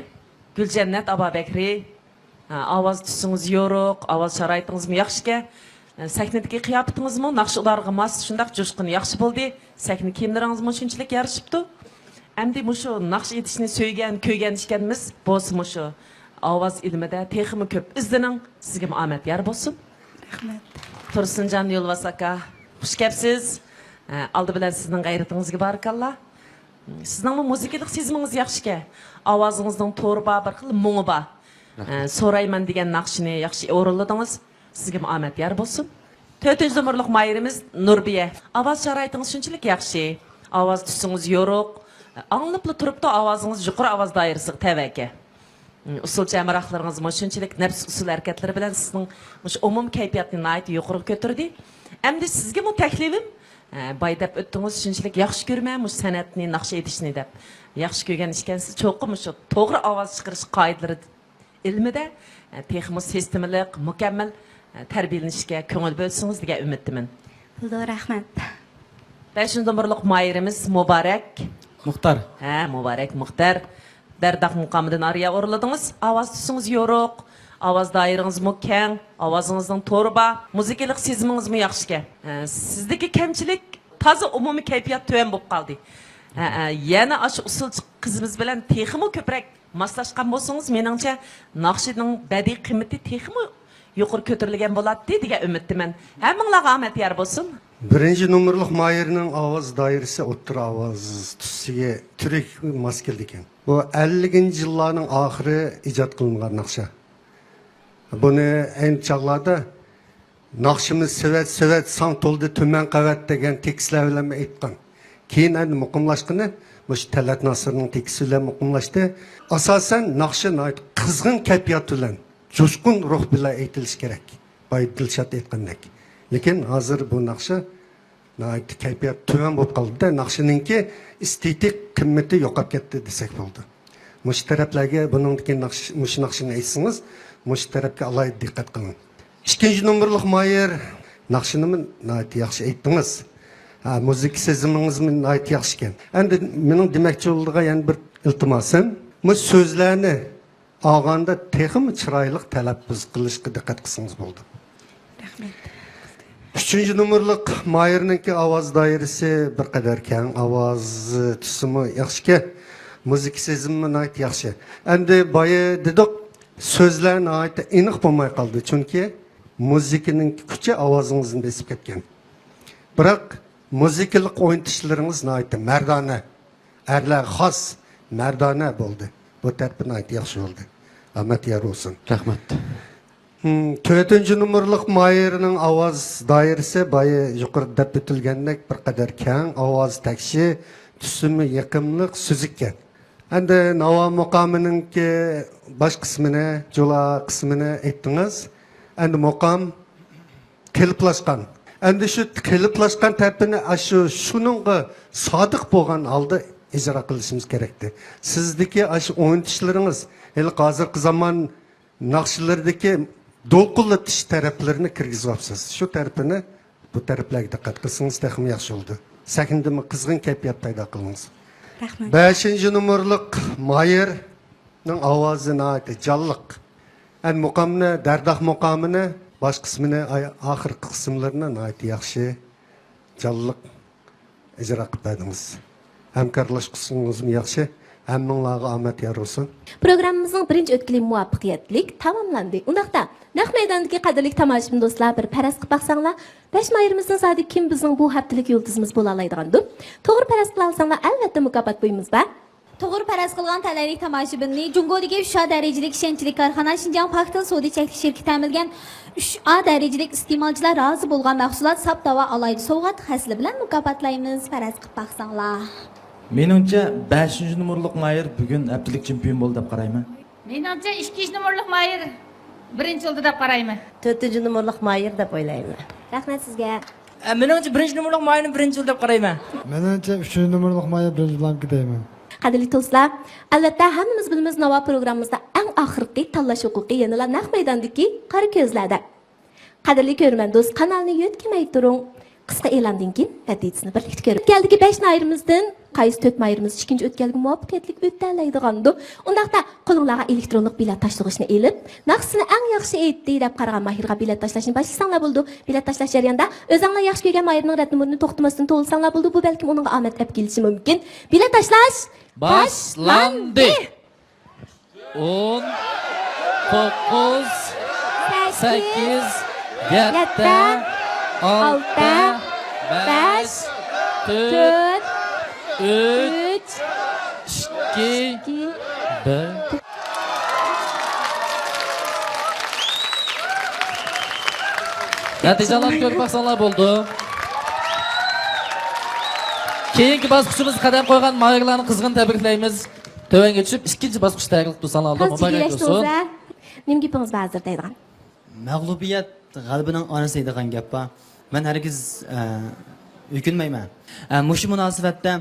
گۈلجەننەت ئابابەكرى. ھە، ئاۋاز تۈسىڭىز يورۇق، ئاۋاز شارائىتىڭىزمۇ ياخشىكەن. ھە، سەھنىدىكى قىياپىتىڭىزمۇ ناخشا ئۇلارغا ماس، شۇنداق جۇشقۇن ياخشى بولدى. سەھنە كىيىملىرىڭىزمۇ شۇنچىلىك يارىشىپتۇ. ئەمدى مۇشۇ ناخشا ئېيتىشنى سۆيگەن، كۆيگەن ئىكەنمىز، بولسا مۇشۇ ئاۋاز ئىلمىدە تېخىمۇ كۆپ ئىزدىنىڭ. سىزگىمۇ ئامەت يار بولسۇن. رەھمەت. تۇرسۇنجان يولۋاس ئاكا، خۇش كەپسىز. ھە، ئالدى بىلەن سىزنىڭ غەيرىتىڭىزگە بارىكاللا. سىزنىڭمۇ مۇزىكىلىق سېزىمىڭىز ياخشىكەن. ئاۋازىڭىزنىڭ تورى بار، بىر خىل مۇڭى بار. رەھمەت. ئە، سورايمەن دېگەن ناخشىنى ياخشى ئورۇنلىدىڭىز. سىزگىمۇ ئامەت يار بولسۇن. تۆتىنچى نومۇرلۇق ماھىرىمىز نۇربىيە. ئاۋاز شارائىتىڭىز شۇنچىلىك ياخشى. ئاۋاز تۈسىڭىز يورۇق. ئاڭلىنىپلا تۇرۇپتۇ، ئاۋازىڭىز يۇقىرى ئاۋاز دائىرىسىغا تەۋە ئىكەن. ئۇسسۇلچى ھەمراھلىرىڭىزمۇ شۇنچىلىك نەپىس ئۇسسۇل ھەرىكەتلىرى بىلەن سىزنىڭ مۇشۇ ئومۇمىي كەيپىياتنى ناھايىتى يۇقىرىغا كۆتۈردى. ئەمدى سىزگىمۇ تەكلىپىم، ئە، باي دەپ ئۆتتىڭىز، شۇنچىلىك ياخشى كۆرىمەن مۇشۇ سەنئەتنى، ناخشا ئېيتىشنى دەپ. ياخشى كۆرگەن ئىكەنسىز، چوقۇم مۇشۇ توغرا ئاۋاز چىقىرىش قائىدىلىرى ئىلمىدە، ئە، تېخىمۇ سىستېمىلىق، مۇكەممەل، ئە، تەربىيەلىنىشكە كۆڭۈل بۆلسىڭىز دېگەن ئۈمىدتىمەن. بولىدۇ، رەھمەت. بەشىنچى نومۇرلۇق ماھىرىمىز مۇبارەك. مۇختار. ھە، مۇبارەك مۇختار. دەرداق مۇقامىدىن ئارىيە ئورۇنلىدىڭىز. ئاۋاز تۈسىڭىزمۇ يورۇق، ئاۋاز دائىرىڭىزمۇ كەڭ، ئاۋازىڭىزنىڭ تورى بار، مۇزىكىلىق سېزىمىڭىزمۇ ياخشىكەن. ھە، سىزدىكى كەمچىلىك تازا ئومۇمىي كەيپىيات تۆۋەن بولۇپ قالدى. ھە، ھە، يەنە ئاشۇ ئۇسسۇلچى قىزىمىز بىلەن تېخىمۇ كۆپرەك ماسلاشقان بولسىڭىز، مېنىڭچە ناخشىنىڭ بەدىئىي قىممىتى تېخىمۇ يۇقىرى كۆتۈرۈلگەن بولاتتى دېگەن ئۈمىدتىمەن. ھەممىڭلارغا ئامەت يار بولسۇن. بىرىنچى نومۇرلۇق ماھىرنىڭ ئاۋاز دائىرىسى ئوتتۇرا ئاۋاز تۈسىگە تۈرۈك ماس كېلىدىكەن. بۇ ئەللىكىنچى يىللارنىڭ ئاخىرى ئىجاد قىلىنغان ناخشا. بۇنى ئەينى چاغلاردا ناخشىمىز سېۋەت، سېۋەت، ساڭا تولدى تۈمەن قەۋەت دېگەن تېكىستلەر بىلەن ئېيتقان. كېيىن ئەمدى مۇقىملاشقىنى مۇشۇ تەلئەت ناسىرنىڭ تېكىستى بىلەن مۇقىملاشتى. ئاساسەن ناخشا ناھايىتى قىزغىن كەيپىيات بىلەن، جۇشقۇن روھ بىلەن ئېيتىلىشى كېرەك. باي دىلشات ئېيتقاندەك. لېكىن ھازىر بۇ ناخشا ناھايىتى كەيپىيات تۆۋەن بولۇپ قالدى-دە، ناخشىنىڭكى ئېستېتىك قىممىتى يوقاپ كەتتى دېسەك بولىدۇ. مۇشۇ تەرەپلەرگە بۇنىڭدىكى ناخشا، مۇشۇ ناخشىنى ئېيتسىڭىز، مۇشۇ تەرەپكە ئالاھىدە دىققەت قىلىڭ. ئىككىنچى نومۇرلۇق ماھىر ناخشىنىمۇ ناھايىتى ياخشى ئېيتتىڭىز. ھە، مۇزىكا سېزىمىڭىزمۇ ناھايىتى ياخشىكەن. ئەمدى مېنىڭ دېمەكچى بولىدىغان يەنە بىر ئىلتىماسىم، مۇشۇ سۆزلەرنى ئالغاندا تېخىمۇ چىرايلىق تەلەپپۇز قىلىشقا دىققەت قىلسىڭىز بولىدۇ. رەھمەت. ئۈچىنچى نومۇرلۇق ماھىرنىڭكى ئاۋاز دائىرىسى بىر قەدەر كەڭ، ئاۋاز تۈسىمۇ ياخشىكەن، مۇزىكا سېزىمىمۇ ناھايىتى ياخشى. ئەمدى بايا دېدۇق، سۆزلەر ناھايىتى ئېنىق بولماي قالدى، چۈنكى مۇزىكىنىڭ كۈچى ئاۋازىڭىزنى بېسىپ كەتكەن. بىراق مۇزىكىلىق ئوينىتىشلىرىڭىز ناھايىتى مەردانە. ئەرلەرگە خاس مەردانە بولدى. بۇ تەرىپى ناھايىتى ياخشى بولدى. ئامەت يار بولسۇن. رەھمەت. ھىم، تۆتىنچى نومۇرلۇق ماھىرنىڭ ئاۋاز دائىرىسى بايا يۇقىرىدا دەپ ئۆتۈلگەندەك بىر قەدەر كەڭ، ئاۋاز تەكشى، تۈسىمۇ يېقىملىق، سۈزۈككەن. ئەمدى ناۋا مۇقامىنىڭكى باش قىسمىنى، جۇلا قىسمىنى ئېيتتىڭىز. ئەمدى مۇقام قېلىپلاشقان. ئەمدى شۇ قېلىپلاشقان تەرىپىنى ئاشۇ شۇنىڭغا سادىق بولغان ھالدا ئىجرا قىلىشىمىز كېرەكتى. سىزدىكى ئاشۇ ئوينىتىشلىرىڭىز، ھېلىقى ھازىرقى زامان ناخشىلىرىدىكى دولقۇنلىتىش تەرەپلىرىنى كىرگۈزۈۋاپسىز. شۇ تەرىپىنى، بۇ تەرەپلەرگە دىققەت قىلسىڭىز تېخىمۇ ياخشى بولىدۇ. سەھنىدىمۇ قىزغىن كەيپىيات پەيدا قىلىڭىز. رەھمەت. بەشىنچى نومۇرلۇق مايىرنىڭ ئاۋازى ناھايىتى جانلىق. ئەمدى مۇقامنى، دەرداغ مۇقامىنى، باش قىسمىنى، ئاي-، ئاخىرقى قىسىملىرىنى ناھايىتى ياخشى، جانلىق ئىجرا قىلىپ بەردىڭىز. ھەمكارلاشقۇچىڭىزمۇ ياخشى. ھەممىڭلارغا ئامەت يار بولسۇن. پروگراممىمىزنىڭ بىرىنچى ئۆتكىلى مۇۋەپپەقىيەتلىك تاماملاندى. ئۇنداقتا، نەق مەيداندىكى قەدىرلىك تاماشىبىن دوستلار، بىر پەرەز قىلىپ باقساڭلار، بەش مايىرىمىزدىن زادى كىم بىزنىڭ بۇ ھەپتىلىك يۇلتۇزىمىز بولالايدىغاندۇ؟ توغرا پەرەز قىلالىساڭلار، ئەلۋەتتە مۇكاپات پۇيىمىز بار. توغرا پەرەز قىلغان تەلەيلىك تاماشىبىننى جۇڭگودىكى ئۈچ ئا دەرىجىلىك ئىشەنچلىك كارخانا شىنجاڭ پاكتىن سودا چەكلىك شىركىتى تەمىنلىگەن ئۈچ ئا دەرىجىلىك ئىستېمالچىلار رازى بولغان مەھسۇلات ساپ داۋا ئالايدۇ سوۋغات ھەسىلى بىلەن مۇكاپاتلايمىز، پەرەز قىلىپ باقساڭلار. مېنىڭچە، بەشىنچى نومۇرلۇق مايىر بۈگۈن ھەپتىلىك چېمپىيون بولدى دەپ قارايمەن. مېنىڭچە، ئىككىنچى نومۇرلۇق مايىر بىرىنچى بولدى دەپ قارايمەن. تۆتىنچى نومۇرلۇق مايىر دەپ ئويلايمەن. رەھمەت سىزگە. ئە، مېنىڭچە، بىرىنچى نومۇرلۇق مايىرنى بىرىنچى بولدى دەپ قارايمەن. مېنىڭچە، ئۈچىنچى نومۇرلۇق مايىر بىرىنچى بولامدىكىن دەيمەن. قەدىرلىك دوستلار، ئەلۋەتتە، ھەممىمىز بىلىمىز، ناۋا پروگراممىمىزدا ئەڭ ئاخىرقى تاللاش ھوقۇقى يەنىلا نەق مەيداندىكى قارا كۆزلەردە. قەدىرلىك كۆرۈرمەن دوست، قانالنى يۆتكىمەي تۇرۇڭ. قىسقا ئېلاندىن كېيىن نەتىجىسىنى بىرلىكتە كۆرۈپ. ئۆتكەلدىكى بەش مايىرىمىزدىن قايسى تۆت مايىرىمىز ئىككىنچى ئۆتكەلگە مۇۋەپپەقىيەتلىك ئۆتەلەيدىغاندۇ؟ ئۇنداقتا قولۇڭلارغا ئېلېكترونلۇق بېلەت تاشلىغۇچنى ئېلىپ، ناخشىسىنى ئەڭ ياخشى ئېيتتى دەپ قارىغان ماھىرغا بېلەت تاشلاشنى باشلىساڭلار بولىدۇ. بېلەت تاشلاش جەريانىدا ئۆزۈڭلار ياخشى كۆرگەن ماھىرنىڭ رەت نومۇرىنى توختىماستىن توۋلىساڭلار بولىدۇ. بۇ بەلكىم ئۇنىڭغا ئامەت ئەپ كېلىشى مۇمكىن. بېلەت تاشلاش باشلاندى! باشلاندى! ئون، توققۇز، سەككىز، يەتتە، ئالتە، بەش، تۆت، ئۈچ، ئىككى، بىر. نەتىجىلەرنى كۆرۈپ باقساڭلار بولىدۇ. كېيىنكى باسقۇچىمىزغا قەدەم قويغان ماھىرلارنى قىزغىن تەبرىكلەيمىز. تۆۋەنگە چۈشۈپ، ئىككىنچى باسقۇچتا تەرەت قىلىپ تۇرساڭلار، مۇبارەك بولسۇن. نېمە گېپىڭىز بار ھازىر دەيدىغان؟ مەغلۇبىيەت غەلىبىنىڭ ئانىسى دەيدىغان گەپ بار. مەن ھەرگىز، ئە، ئۆكۈنمەيمەن. ئە، مۇشۇ مۇناسىۋەتتە،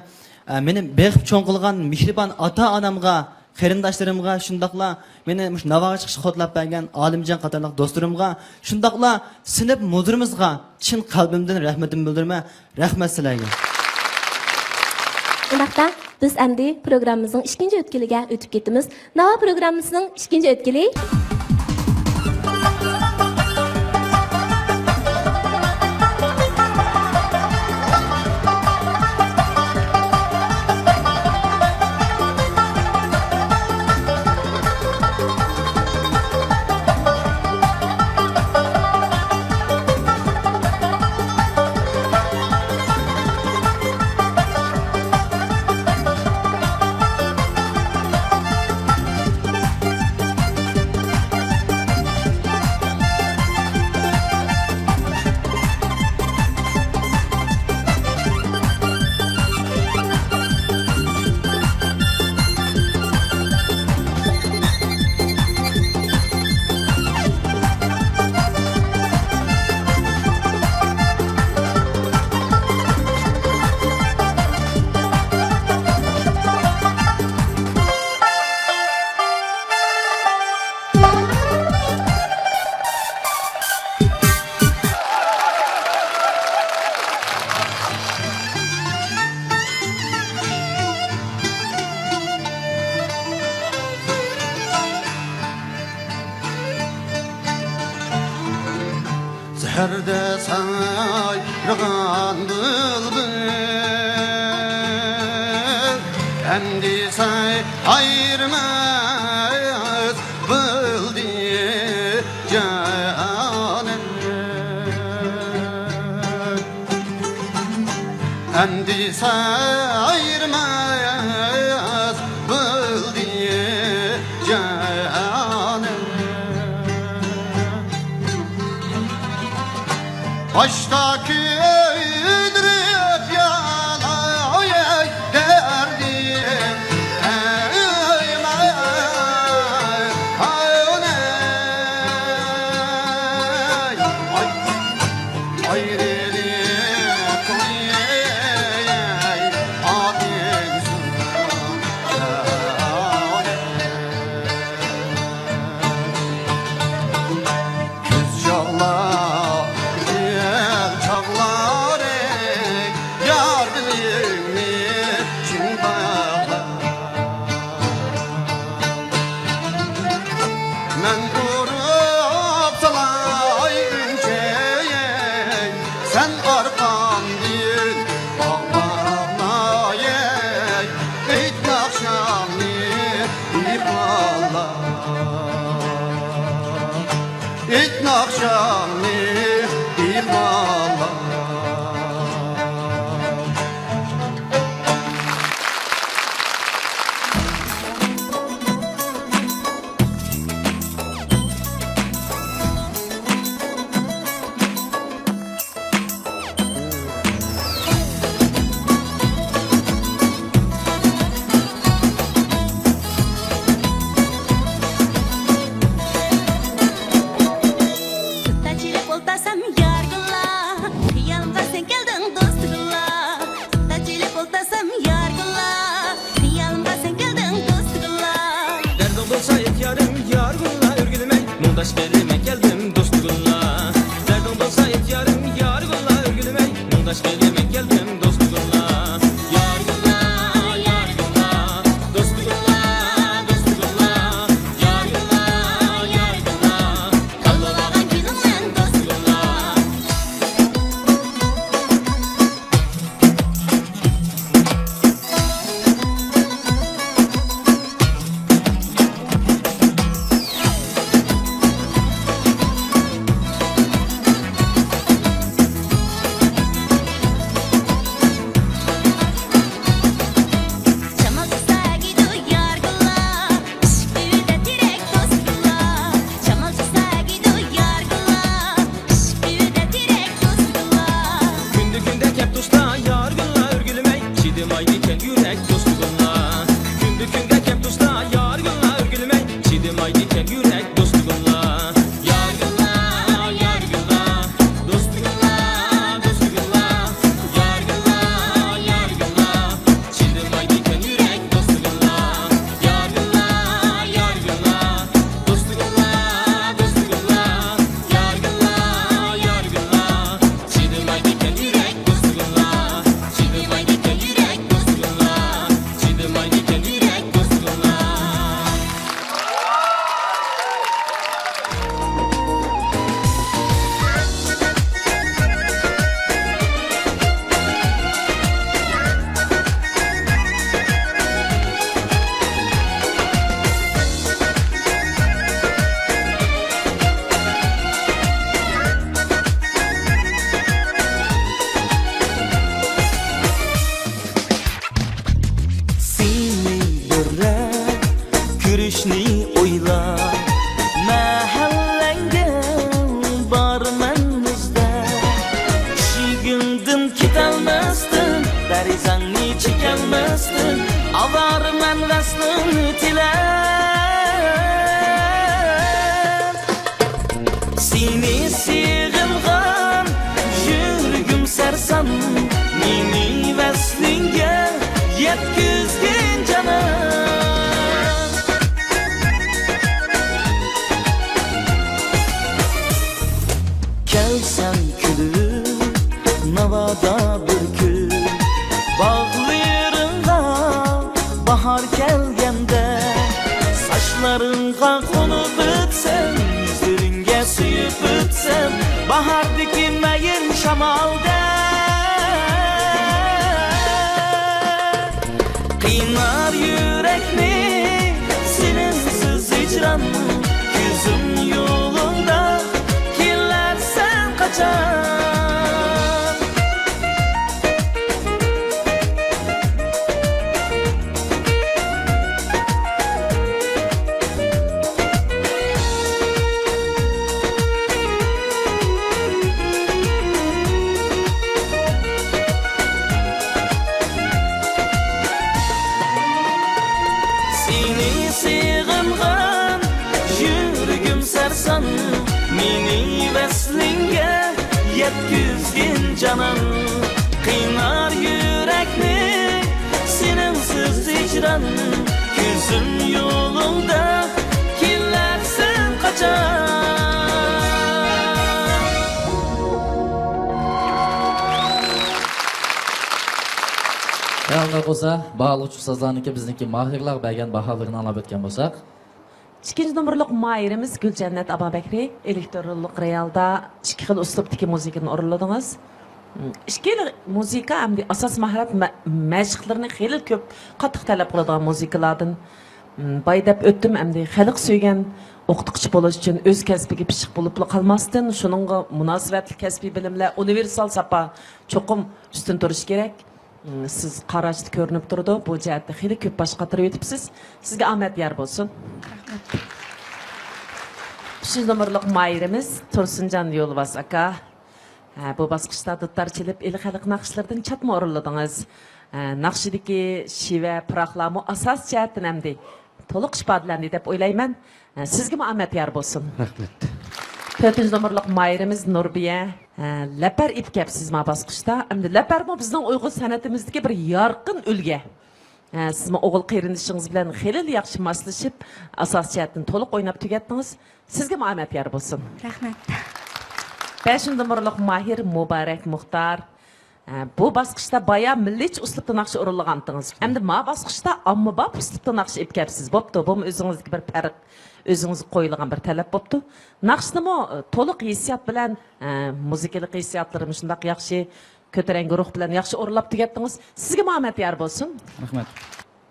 ئە، مېنى بېقىپ چوڭ قىلغان مېھرىبان ئاتا-ئانامغا، قېرىنداشلىرىمغا، شۇنداقلا مېنى مۇشۇ ناۋاغا چىقىشقا قوللاپ بەرگەن ئالىمجان قاتارلىق دوستلىرىمغا، شۇنداقلا سىنىپ مۇدىرىمىزغا چىن قەلبىمدىن رەھمىتىمنى بىلدۈرىمەن. رەھمەت سىلەرگە. ئۇنداقتا بىز ئەمدى پروگراممىمىزنىڭ ئىككىنچى ئۆتكىلىگە ئۆتۈپ كېتىمىز. ناۋا پروگراممىسىنىڭ ئىككىنچى ئۆتكىلى. سەھەردە سايرىغان بۇلبۇل ئەمدى سايرىماس بولدى جانىم. ئەمدى سايرىماس بولدى جانىم. باشتا كۆيدۈرۈپ يالاۋ دەردىم. ئەي ماي، ئاي، ئاي، ئاي. ئايرىلىپ قوياي ئاتىسىز. كۈز چاغلار، گۈزەل چاغلار. مۇڭداش قىلىمەن كەلدىم دوستۇملا، دەردىڭ بولسا ئېيت يارىم، يارىملا ئۆرگۈلمەي. مۇڭداش قىلىمەن كەلدىم دوستۇملا، يارىملا، يارىملا، دوستۇملا، دوستۇملا، يارىملا، يارىملا، كاللىلارغا كۈلۈمەن دوستۇملا. شامال چىقسا كېتىدۇ يارغىلار، ئىشىك تۈۋىدە تېرەك دوستۇملار. شامال چىقسا كېتىدۇ يارغىلار، ئىشىك تۈۋىدە تېرەك دوستۇملار. كۈندە كۈندە كەپ تۇرسا يارغىلار ئۆرگۈلمەي، چىدىمايدىكەن يۈرەك دوستۇملار. كۈندە كۈندە كەپ تۇرسا يارغىلار ئۆرگۈلمەي، چىدىمايدىكەن يۈرەك دوستۇملار. يارغىلار، يارغىلار، دوستۇملار، دوستۇملار. يارغىلار، يارغىلار، چىدىمايدىكەن يۈرەك دوستۇملار. يارغىلار، يارغىلار، دوستۇملار، دوستۇملار. يارغىلار، يارغىلار، چىدىمايدىكەن يۈرەك دوستۇملار. چىدىمايدىكەن يۈرەك دوستۇملار. چىدىمايدىكەن يۈرەك دوستۇملار. سېنى بىرلەپ كۆرۈشنى ئويلاپ، مەھەللەڭدە بارىمەن ئىزدەپ. ئىشىكىڭدىن كېتەلمەستىن، دەرىزەڭنى چېكەلمەستىن، ئاۋارىمەن ۋەسلىڭنى تىلەپ. سېنى سېغىنغان يۈرىكىم سەرسان، مېنى ۋەسلىڭگە يەتكۈزگىن جانان. كەلسەڭ كۈلۈپ ناۋادا بىر كۈن، باغلىرىڭغا باھار كەلگەندە، ساچلىرىڭغا قونۇپ ئۆتسەم، يۈزلىرىڭگە سۆيۈپ ئۆتسەم، باھاردىكى مەيىن شامالدەك قىينار يۈرەكنى سېنىڭسىز ھىجران. كۆزۈم يولۇڭدا، كېلەرسەن قاچان؟ سېنى سېغىنغان يۈرىكىم سەرسان، مېنى ۋەسلىڭگە يەتكۈزگىن جانان. قىينار يۈرەكنى سېنىڭسىز ھىجران، كۆزۈم يولۇڭدا، كېلەرسەن قاچان؟ ئەمدى بولسا باھالىغۇچى ئۇستازلارنىڭكى، بىزنىڭكى ماھىرلار بەرگەن باھالىرىنى ئاڭلاپ ئۆتكەن بولساق. ئىككىنچى نومۇرلۇق ماھىرىمىز گۈلجەننەت ئابابەكرى. ئېلېكترونلۇق رېئالدا ئىككى خىل ئۇسلۇبتىكى مۇزىكىنى ئورۇنلىدىڭىز. ئىككىلا مۇزىكا ئەمدى ئاساس ماھارەت مە-، مەشىقلىرىنى خېلى كۆپ، قاتتىق تەلەپ قىلىدىغان مۇزىكىلاردىن. باي دەپ ئۆتتۈم، ئەمدى خەلق سۆيگەن ئوقۇتقۇچى بولۇش ئۈچۈن ئۆز كەسپىگە پىششىق بولۇپلا قالماستىن، شۇنىڭغا مۇناسىۋەتلىك كەسپىي بىلىملەر، ئۇنىۋېرسال ساپا چوقۇم ئۈستۈن تۇرۇشى كېرەك. سىز قاراشتا كۆرۈنۈپ تۇرىدۇ، بۇ جەھەتتە خېلى كۆپ باش قاتۇرۇۋېتىپسىز. سىزگە ئامەت يار بولسۇن. ئۈچىنچى نومۇرلۇق ماھىرىمىز تۇرسۇنجان يولۋاس ئاكا. ھە، بۇ باسقۇچتا دۇتار چېلىپ، ئىلى خەلق ناخشىلىرىدىن چاتما ئورۇنلىدىڭىز. ھە، ناخشىدىكى شىۋە، پۇراقلارمۇ ئاساسىي جەھەتتىن ئەمدى تولۇق ئىپادىلەندى دەپ ئويلايمەن. ھە، سىزگىمۇ ئامەت يار بولسۇن. رەھمەت. تۆتىنچى نومۇرلۇق ماھىرىمىز نۇربىيە. ھە، لەپەر ئېلىپ كەپسىز ما باسقۇچتا. ئەمدى لەپەرمۇ بىزنىڭ ئۇيغۇر سەنئىتىمىزدىكى بىر يارقىن ئۈلگە. ھە، سىزمۇ ئوغۇل قېرىندىشىڭىز بىلەن خېلىلا ياخشى ماسلىشىپ، ئاساسىي جەھەتتىن تولۇق ئويناپ تۈگەتتىڭىز. سىزگىمۇ ئامەت يار بولسۇن. رەھمەت. بەشىنچى نومۇرلۇق ماھىر مۇبارەك مۇختار. ھە، بۇ باسقۇچتا بايا مىللىيچە ئۇسلۇبتا ناخشا ئورۇنلىغانتىڭىز. ئەمدى ما باسقۇچتا ئاممىباب ئۇسلۇبتا ناخشا ئېلىپ كەپسىز. بوپتۇ، بۇمۇ ئۆزىڭىزدىكى بىر پەرق، ئۆزىڭىزگە قويۇلغان بىر تەلەپ بوپتۇ. ناخشىنىمۇ، ئە، تولۇق ھېسسىيات بىلەن، ئە، مۇزىكىلىق ھېسسىياتلىرىمۇ شۇنداق ياخشى، كۆتۈرەڭگۈ روھ بىلەن ياخشى ئورۇنلاپ تۈگەتتىڭىز. سىزگىمۇ ئامەت يار بولسۇن. رەھمەت.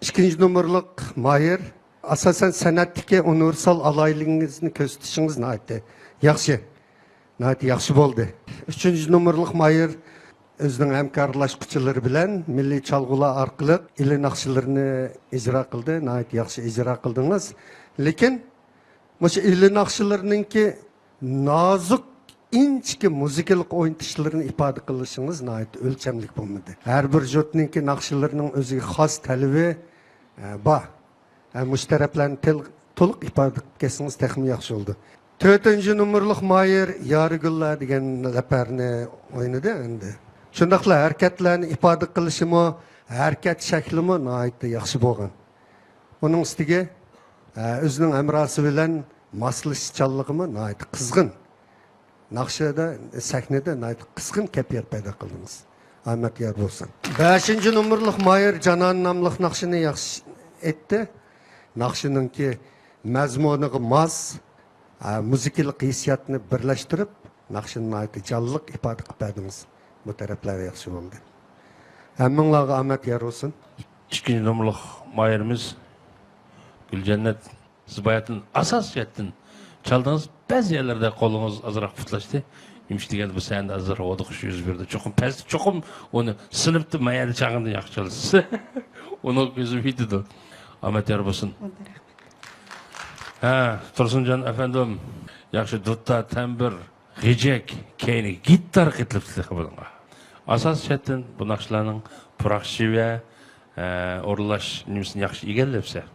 ئىككىنچى نومۇرلۇق ماھىر، ئاساسەن سەنئەتتىكى ئۇنىۋېرسال ئالاھىدىلىكىڭىزنى كۆرسىتىشىڭىز ناھايىتى ياخشى. ناھايىتى ياخشى بولدى. ئۈچىنچى نومۇرلۇق ماھىر ئۆزىنىڭ ھەمكارلاشقۇچىلىرى بىلەن مىللىي چالغۇلار ئارقىلىق ئىلى ناخشىلىرىنى ئىجرا قىلدى. ناھايىتى ياخشى ئىجرا قىلدىڭىز. لېكىن مۇشۇ ئىلى ناخشىلىرىنىڭكى نازۇك، ئىنچىكە مۇزىكىلىق ئوينىتىشلىرىنى ئىپادە قىلىشىڭىز ناھايىتى ئۆلچەملىك بولمىدى. ھەر بىر جۇتنىڭكى ناخشىلىرىنىڭ ئۆزىگە خاس تەلىپى، ئە، بار. ھە، مۇشۇ تەرەپلەرنى تېل-، تولۇق ئىپادە قىلىپ كەتسىڭىز تېخىمۇ ياخشى بولىدۇ. تۆتىنچى نومۇرلۇق ماھىر يارىگۈللە دېگەن لەپەرنى ئوينىدى ئەمدى. شۇنداقلا ھەرىكەتلەرنى ئىپادە قىلىشىمۇ، ھەرىكەت شەكلىمۇ ناھايىتى ياخشى بولغان. ئۇنىڭ ئۈستىگە، ئە، ئۆزىنىڭ ھەمراھسى بىلەن ماسلىشىشچانلىقىمۇ ناھايىتى قىزغىن. ناخشىدا، سەھنىدە ناھايىتى قىزغىن كەيپىيات پەيدا قىلدىڭىز. ئامەت يار بولسۇن. بەشىنچى نومۇرلۇق ماھىر جانان ناملىق ناخشىنى ياخشى ئېيتتى. ناخشىنىڭكى مەزمۇنىغا ماس، ئە، مۇزىكىلىق ھېسسىياتنى بىرلەشتۈرۈپ، ناخشىنى ناھايىتى جانلىق ئىپادە قىلىپ بەردىڭىز. بۇ تەرەپلەر ياخشى بولدى. ھەممىڭلارغا ئامەت يار بولسۇن. ئىككىنچى نومۇرلۇق ماھىرىمىز گۈلجەننەت، سىز باياتىن ئاساسىي جەھەتتىن چالدىڭىز، بەزى يەرلەردە قولىڭىز ئازراق پۇتلاشتى. نېمىشقا دېگەندە بۇ سەھنىدە ئازراق ھودۇقۇش يۈز بەردى. چوقۇم پەستە، چوقۇم ئۇنى سىنىپتا ما يەردە چالغاندا ياخشى چالىسىز. ئۇنىڭ كۆزى يېتىدۇ. ئامەت يار بولسۇن. ھە، تۇرسۇنجان ئەپەندىم، ياخشى دۇتتا، تەمبۇر، غېجەك، كەينىگە گىتار قېتىلىپتۇ تېخى بۇنىڭغا. ئاساسىي جەھەتتىن بۇ ناخشىلارنىڭ پۇراق شېۋە، ئە، ئورۇنلاش نېمىسىنى ياخشى ئىگىلەپسەن.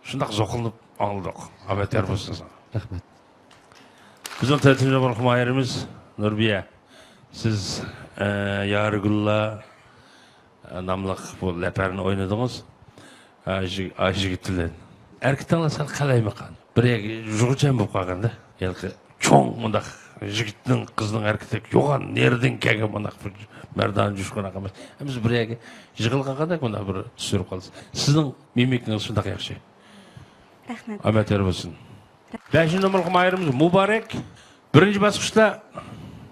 شۇنداق زوقلىنىپ ئاڭلىدۇق. ئامەت يار بولسۇن ساڭا. رەھمەت. بىزنىڭ تۆتىنچى نومۇرلۇق ماھىرىمىز نۇربىيە. سىز، ئە، يارىگۈللا، ئە، ناملىق بۇ لەپەرنى ئوينىدىڭىز. ئايجىگىت بىلەن ئەركىتىڭلار سەل قالايمىقان. بىر يەرگە يىغىۋچان بولۇپ قالغاندا. ھېلىقى چوڭ مۇنداق يىگىتنىڭ، قىزنىڭ ھەرىكىتى يوغان، نېرىدىن كەلگەن مۇنداق بىر مەردانە جۇشقۇناق ئەمەس. ھەممىسى بىر يەرگە يىغىلغاندا مۇنداق بىر سۈرۈپ قالىسىز. سىزنىڭ مىمىكىڭىز شۇنداق ياخشى. رەھمەت. ئامەت يار بولسۇن. بەشىنچى نومۇرلۇق ماھىرىمىز مۇبارەك. بىرىنچى باسقۇچتا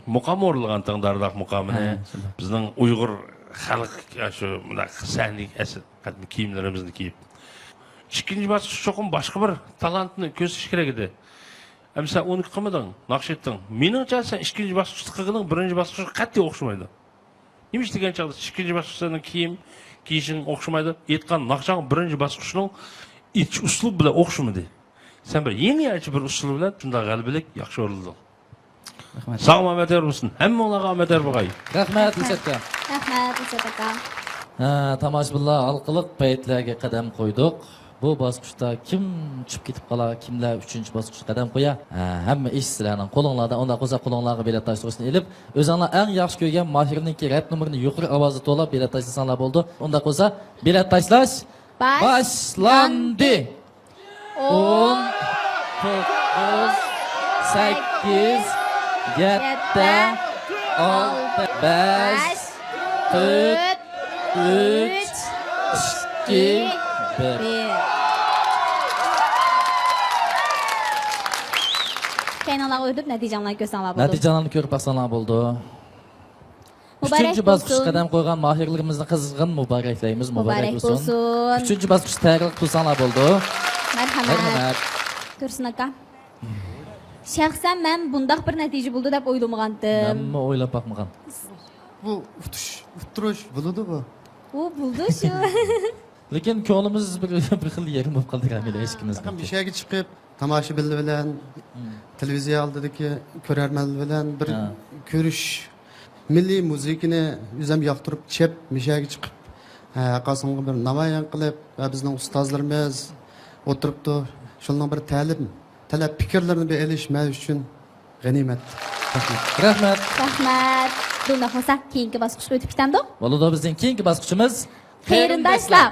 مۇقام ئورۇنلىغان تەڭدارداق مۇقامىنى، ھە، شۇنداق. بىزنىڭ ئۇيغۇر خەلق، يا، شۇ مۇنداق سەھنىگە ئەس-، قەدىمىي كىيىملىرىمىزنى كىيىپ. ئىككىنچى باسقۇچ چوقۇم باشقا بىر تالانتنى كۆرسىتىش كېرەك ئىدى. ئەمما سەن ئۇنى قىلمىدىڭ، ناخشا ئېيتتىڭ. مېنىڭچە سەن ئىككىنچى باسقۇچتا قىلغىنىڭ بىرىنچى باسقۇچقا قەتئىي ئوخشىمايدۇ. نېمە ئىش دېگەن چاغدا ئىككىنچى باسقۇچ سېنىڭ كىيىم كىيىشىڭ ئوخشىمايدۇ. ئېيتقان ناخشاڭ بىرىنچى باسقۇچنىڭ ئېيتىش ئۇسلۇبى بىلەن ئوخشىمىدى. سەن بىر يېڭىچە بىر ئۇسۇل بىلەن شۇنداق غەلىبىلىك ياخشى ئورۇنلىدىڭ. رەھمەت. ساغ ئامەت يار بولسۇن. ھەممىڭلارغا ئامەت يار بولغاي. رەھمەت، ئىلشات ئاكا. رەھمەت، ئىلشات ئاكا. ھە، تاماشىبىنلار، ھالقىلىق پەيتلەرگە قەدەم قويدۇق. بۇ باسقۇچتا كىم چۈشۈپ كېتىپ قالار، كىملەر ئۈچىنچى باسقۇچقا قەدەم قويار؟ ھە، ھەممە ئىش سىلەرنىڭ قولۇڭلاردا. ئۇنداق بولسا، قولۇڭلارغا بېلەت تاشلىغۇچنى ئېلىپ، ئۆزۈڭلار ئەڭ ياخشى كۆرگەن ماھىرنىڭكى رەپ نومۇرىنى يۇقىرى ئاۋازدا توۋلاپ بېلەت تاشلىساڭلار بولىدۇ. ئۇنداق بولسا، بېلەت تاشلاش باشلاندى. ئون، توققۇز، سەككىز، يەتتە، ئالتە، بەش، تۆت، ئۈچ، ئىككى، بىر. كەينىڭلارغا ئۆتۈپ نەتىجەڭلارنى كۆرسەڭلار بولىدۇ. نەتىجەڭلارنى كۆرۈپ باقساڭلار بولىدۇ. مۇبارەك ئۈچىنچى باسقۇچقا بولسۇن. قەدەم قويغان ماھىرلىرىمىزنى قىزغىن مۇبارەكلەيمىز. مۇبارەك مۇبارەك بولسۇن. بولسۇن. ئۈچىنچى باسقۇچتا تەييارلىق قىلساڭلار بولىدۇ. مەرھەمەت. مەرھەمەت. تۇرسۇن ئاكا. شەخسەن مەن بۇنداق بىر نەتىجە بولىدۇ دەپ ئويلىمىغانتىم. مەنمۇ ئويلاپ باقمىغان. بۇ ئۇتۇش، ئۇتتۇرۇش بولىدۇ بۇ. ئۇ بولىدۇ شۇ. لېكىن كۆڭلىمىز بىر، بىر خىل يېرىم بولۇپ قالدى ھەممىلا ھېچكىمىز. مۇشۇ يەرگە چىقىپ، تاماشىبىنلار بىلەن، ھىم. تېلېۋىزىيە ئالدىدىكى كۆرەرمەنلەر بىلەن بىر ھە. كۆرۈش، مىللىي مۇزىكىنى ئۆزۈم ياقتۇرۇپ چېپ، مۇشۇ يەرگە چىقىپ، ھە، ھەرقايسىڭلارغا بىر نامايان قىلىپ، ۋە بىزنىڭ ئۇستازلىرىمىز ئولتۇرۇپتۇ، شۇنىڭ بىر تەلىم، تەلەپ پىكىرلىرىنى بىر ئېلىش مەن ئۈچۈن غەنىيمەت. رەھمەت. رەھمەت. رەھمەت. بۇنداق بولسا، كېيىنكى باسقۇچقا ئۆتۈپ كېتەمدۇق؟ بولىدۇ، بىزنىڭ كېيىنكى باسقۇچىمىز قېرىنداشلار. قېرىنداشلار.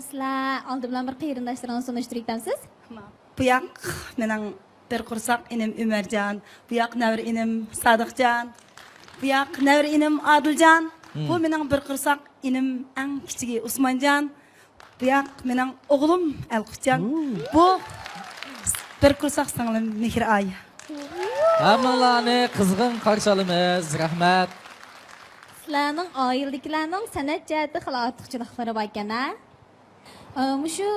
سىلەر ئالدى بىلەن بىر قېرىنداشلىرىڭىزنى تونۇشتۇرۇۋېتەمسىز؟ بۇ ياق مېنىڭ بىر قورساق ئىنىم ئۆمەرجان، بۇ ياق نەۋرە ئىنىم سادىقجان، بۇ ياق نەۋرە ئىنىم ئادىلجان، بۇ مېنىڭ بىر قورساق ئىنىم ئەڭ كىچىكى ئۇسمانجان، بۇ ياق مېنىڭ ئوغلۇم ئەلقۇتجان، بۇ بىر قورساق سىڭلىم مېھرىئايە. ھەممىڭلارنى قىزغىن قارشى ئالىمىز. رەھمەت. سىلەرنىڭ ئائىلىدىكىلەرنىڭ سەنئەت جەھەتتە خېلى ئارتۇقچىلىقلىرى باركەن ھە؟ ئە، مۇشۇ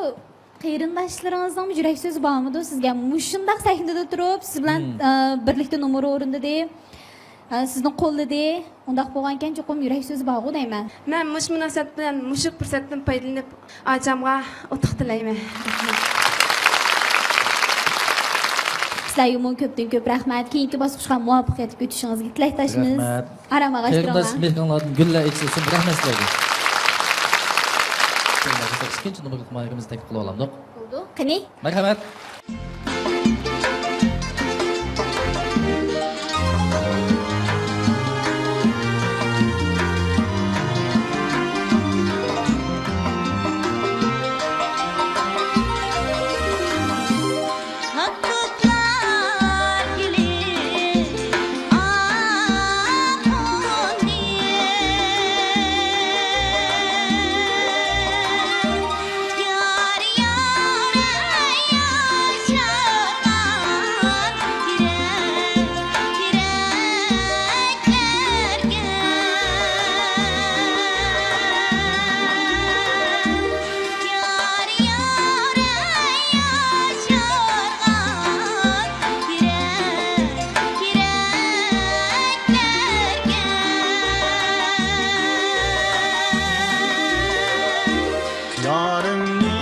قېرىنداشلىرىڭىزنىڭ يۈرەك سۆزى بارمىدۇ سىزگە؟ مۇشۇنداق سەھنىدە تۇرۇپ سىز بىلەن، ئە، بىرلىكتە نومۇر ئورۇندىدى، ئە، سىزنى قوللىدى، ئۇنداق بولغانكەن چوقۇم يۈرەك سۆزى بارغۇ دەيمەن. مەن مۇشۇ مۇناسىۋەت بىلەن مۇشۇ پۇرسەتتىن پايدىلىنىپ ئاچامغا ئۇتۇق تىلەيمەن. رەھمەت. سىلەرگىمۇ كۆپتىن كۆپ رەھمەت. كېيىنكى باسقۇچقا مۇۋەپپەقىيەتلىك ئۆتۈشىڭىزگە تىلەكداشمىز. رەھمەت. ئارام ئاغاچ قېرىنداش تۇرۇڭلار. مېھرىڭلاردىن گۈللەر ئېچىلسۇن. رەھمەت سىلەرگە. ئىككىنچى نومۇرلۇق ماھىرىمىزنى تەكلىپ قىلىپ ئالامدۇق. بولدى. قېنى؟ مەرھەمەت. يارىمنى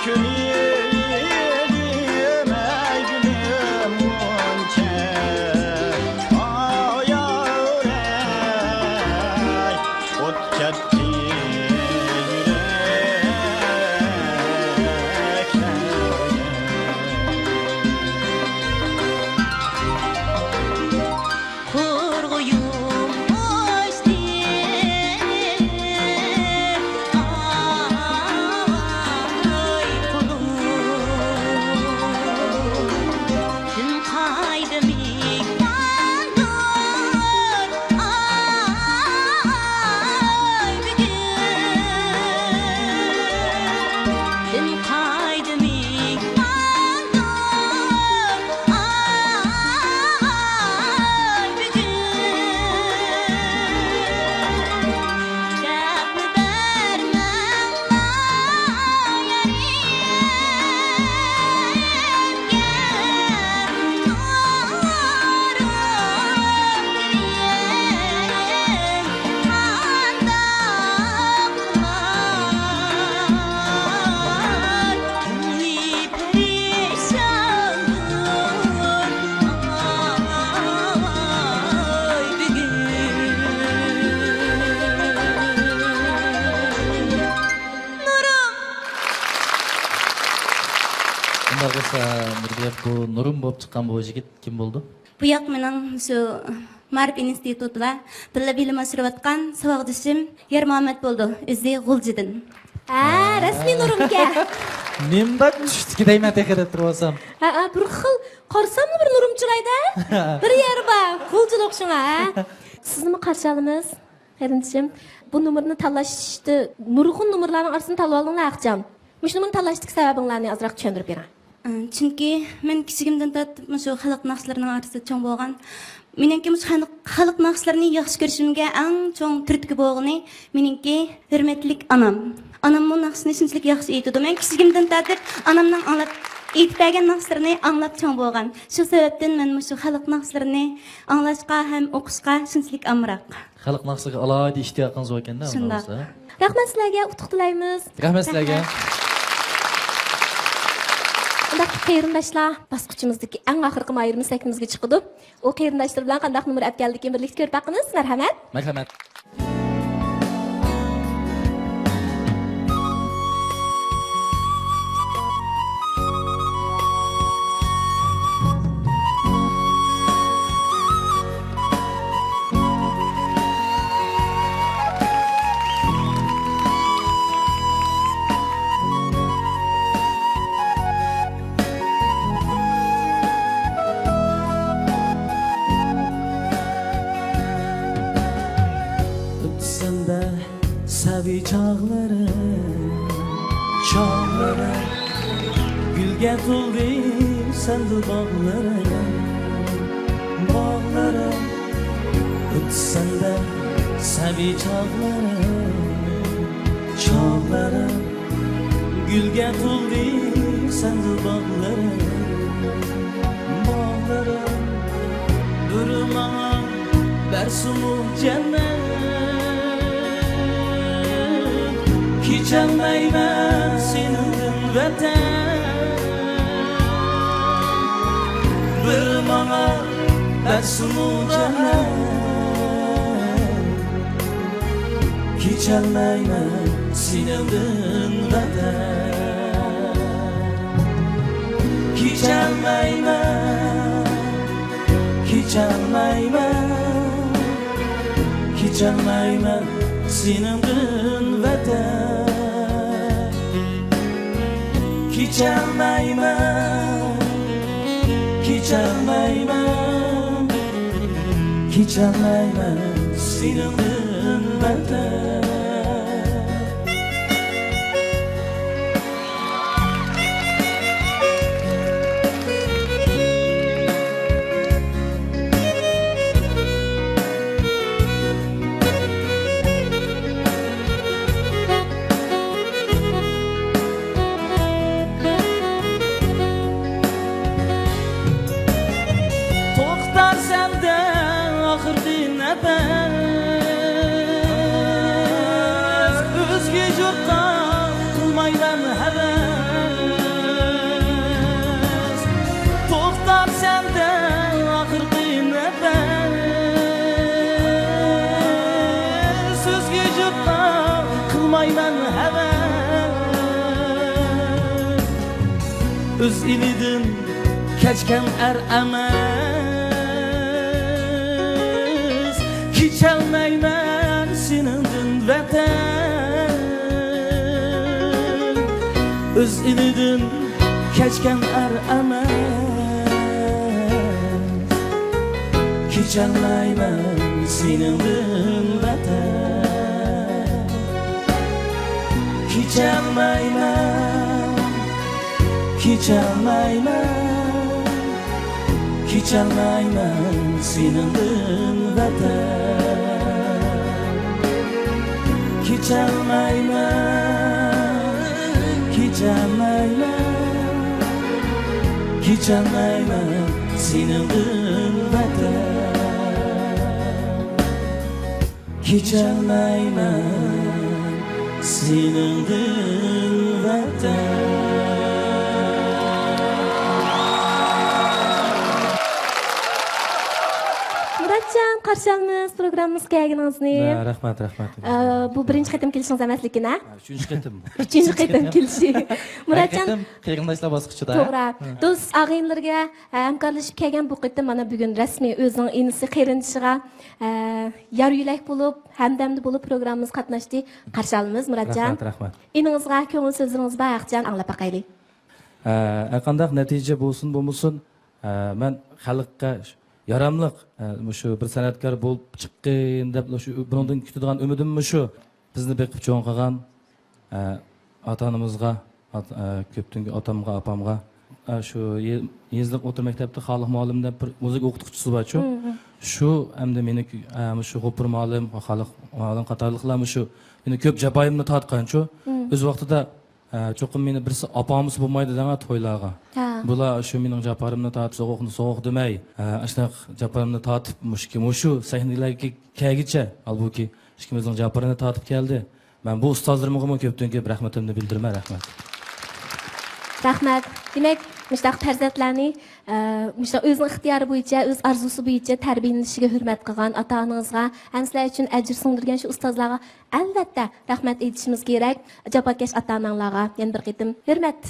كۆرمىدىم ئەي گۈلۈم مۇنچە، ئاياۋرەي، ئوت كەتتى يۈرەكلەرگە. قۇرغۇيۇم ئۇچتى، ئاي قولۇم. كۈن قايدا مېھماندۇر، ئاي بۈگۈن. كۈن قايدا مېھماندۇر، ئاي بۈگۈن. دەپنى بەرمەڭلار يارىمغا، نۇرۇم گۈلۈم قانداق قىلار؟ كۆڭلى پەرىشاندۇر، ئاي بۈگۈن. نۇرۇم. ئۇنداق بولسا، نۇربېيىپ، بۇ نۇرۇم بولۇپ چىققان بۇ يىگىت كىم بولىدۇ؟ بۇ ياق مېنىڭ شۇ مائارىپ ئىنستىتۇتىدا بىللە بىلىم ئاشۇرۇۋاتقان ساۋاقدىشىم يارمۇھەممەت بولىدۇ، ئۆزى غۇلجىدىن. ھە، رەسمىي نۇرۇمكەن. نېمىنداق چۈشتىكى دەيمەن تېخى دەپ تۇرۇۋالسام. ھە، ھە، بىر خىل قارىساملا بىر نۇرۇم چىرايدا. بىر يەر بار، غۇلجىلىق شۇڭا، ھە. سىزنىمۇ قارشى ئالىمىز، قېرىندىشىم. بۇ نومۇرنى تاللاشتا نۇرغۇن نومۇرلارنىڭ ئارىسىدىن تاللىۋالدىڭلار ئاخىجان. مۇشۇ نومۇرنى تاللاشتىكى سەۋەبىڭلارنى ئازراق چۈشەندۈرۈپ بېرىڭ. ئى، چۈنكى مەن كىچىكىمدىن تارتىپ مۇشۇ خەلق ناخشىلىرىنىڭ ئارىسىدا چوڭ بولغان. مېنىڭكى مۇشۇ خەلق، خەلق ناخشىلىرىنى ياخشى كۆرۈشۈمگە ئەڭ چوڭ تۈرتكە بولغىنى مېنىڭكى ھۆرمەتلىك ئانام. ئاناممۇ ناخشىنى شۇنچىلىك ياخشى ئېيتىدۇ. مەن كىچىكىمدىن تارتىپ ئانامنىڭ ئاڭلاپ، ئېيتىپ بەرگەن ناخشىلىرىنى ئاڭلاپ چوڭ بولغان. شۇ سەۋەبتىن مەن مۇشۇ خەلق ناخشىلىرىنى ئاڭلاشقا ھەم ئوقۇشقا شۇنچىلىك ئامراق. خەلق ناخشىسىغا ئالاھىدە ئىشتىياقىڭىز باركەن-دە، شۇنداق. ئۇنداق بولسا. رەھمەت سىلەرگە، ئۇتۇق تىلەيمىز. رەھمەت سىلەرگە. رەھمەت. ئۇنداق قېرىنداشلار، باسقۇچىمىزدىكى ئەڭ ئاخىرقى ماھىرىمىز سەھنىمىزگە چىقىدۇ. ئۇ قېرىنداشلىرى بىلەن قانداق نومۇر ئەپ كەلدىكىن، بىرلىكتە كۆرۈپ باقىمىز. مەرھەمەت. مەرھەمەت. گۈلگە تولدى سەندە باغلىرىم، باغلىرىم. ئۆتتى سەندە سەبىي چاغلىرىم، چاغلىرىم. گۈلگە تولدى سەندە باغلىرىم، باغلىرىم. بىر ماڭا بەرسىمۇ جەننەت، كېچەلمەيمەن سېنىڭدىن ۋەتەن. بىر ماڭا بەرسىمۇ جەننەت، كېچەلمەيمەن سېنىڭدىن ۋەتەن. كېچەلمەيمەن، كېچەلمەيمەن، كېچەلمەيمەن سېنىڭدىن ۋەتەن. كېچەلمەيمەن، كېچەلمەيمەن، كېچەلمەيمەن سېنىڭدىن ۋەتەن. توختار سەندە ئاخىرقى نەپەس، ئۆزگە يۇرتقا قىلمايمەن ھەۋەس. توختار سەندە ئاخىرقى نەپەس، ئۆزگە يۇرتقا قىلمايمەن ھەۋەس. ئۆز ئېلىدىن كەچكەن ئەر ئەمەس، كېچەلمەيمەن سېنىڭدىن ۋەتەن. ئۆز ئېلىدىن كەچكەن ئەر ئەمەس، كېچەلمەيمەن سېنىڭدىن ۋەتەن. كېچەلمەيمەن، كېچەلمەيمەن، كېچەلمەيمەن سېنىڭدىن ۋەتەن. كېچەلمەيمەن، كېچەلمەيمەن، كېچەلمەيمەن سېنىڭدىن ۋەتەن. كېچەلمەيمەن سېنىڭدىن ۋەتەن. مۇراتجان، قارشى ئالىمىز پروگراممىمىزغا كەلگىنىڭىزنى. ھە، رەھمەت، رەھمەت. ئە، بۇ بىرىنچى قېتىم كېلىشىڭىز ئەمەس لېكىن، ھە؟ ئۈچىنچى قېتىم. ئۈچىنچى قېتىم كېلىشى. مۇراتجان، ھەر قېتىم قېرىنداشلار باسقۇچىدا. توغرا. ھە. دوست ئاغىنىلىرىگە، ھە، ھەمكارلىشىپ كەلگەن بۇ قېتىم مانا بۈگۈن رەسمىي ئۆزىنىڭ ئىنىسى، قېرىندىشىغا، ھە، يار يۆلەك بولۇپ، ھەمدەمدە بولۇپ پروگراممىمىزغا قاتناشتى. قارشى ئالىمىز مۇراتجان. رەھمەت، رەھمەت. ئىنىڭىزغا كۆڭۈل سۆزلىرىڭىز بار ھەقىچان ئاڭلاپ باقايلى. ھە، ھەرقانداق نەتىجە بولسۇن بولمىسۇن، ھە، مەن خەلققە ياراملىق، ھە، مۇشۇ بىر سەنئەتكار بولۇپ چىققىن دەپ، شۇ بۇنىڭدىن كۈتىدىغان ئۈمىدىم مۇشۇ. بىزنى بېقىپ چوڭ قىلغان، ئە، ئاتا-ئانىمىزغا، ئات-، ئە، كۆپتىن ئاتامغا، ئاپامغا، ئە، شۇ يې-، يېزىلىق ئوتتۇرا مەكتەپتە خالىق مۇئەللىم دەپ بىر مۇزىكا ئوقۇتقۇچىسى بارچۇ. مم. شۇ ئەمدى مېنى، ئە، مۇشۇ غوپۇر مۇئەللىم، خالىق مۇئەللىم قاتارلىقلار مۇشۇ مېنى كۆپ جاپايىمنى تارتقانچۇ. مم. ئۆز ۋاقتىدا، ئە، چوقۇم مېنى بىرسى ئاپارمىسا بولمايدۇ دەڭە تويلارغا. ھە. بۇلار شۇ مېنىڭ جاپارىمنى تارتىپ، سوغۇقنى سوغۇق دېمەي، ئە، ئاشۇنداق جاپارىمنى تارتىپ، مۇشۇ، مۇشۇ سەھنىلەرگە كەلگىچە، ھالبۇكى، ئىككىمىزنىڭ جاپىرىنى تارتىپ كەلدى. مەن بۇ ئۇستازلىرىمغىمۇ كۆپتىن كۆپ رەھمىتىمنى بىلدۈرىمەن. رەھمەت. رەھمەت. دېمەك، مۇشۇنداق پەرزەنتلەرنى، ئە، مۇشۇنداق ئۆزىنىڭ ئىختىيارى بويىچە، ئۆز ئارزۇسى بويىچە تەربىيەلىنىشىگە ھۆرمەت قىلغان ئاتا-ئانىڭىزغا ھەم سىلەر ئۈچۈن ئەجىر سىڭدۈرگەن شۇ ئۇستازلارغا ئەلۋەتتە رەھمەت ئېيتىشىمىز كېرەك. جاپاكەش ئاتا-ئاناڭلارغا يەنە بىر قېتىم ھۆرمەت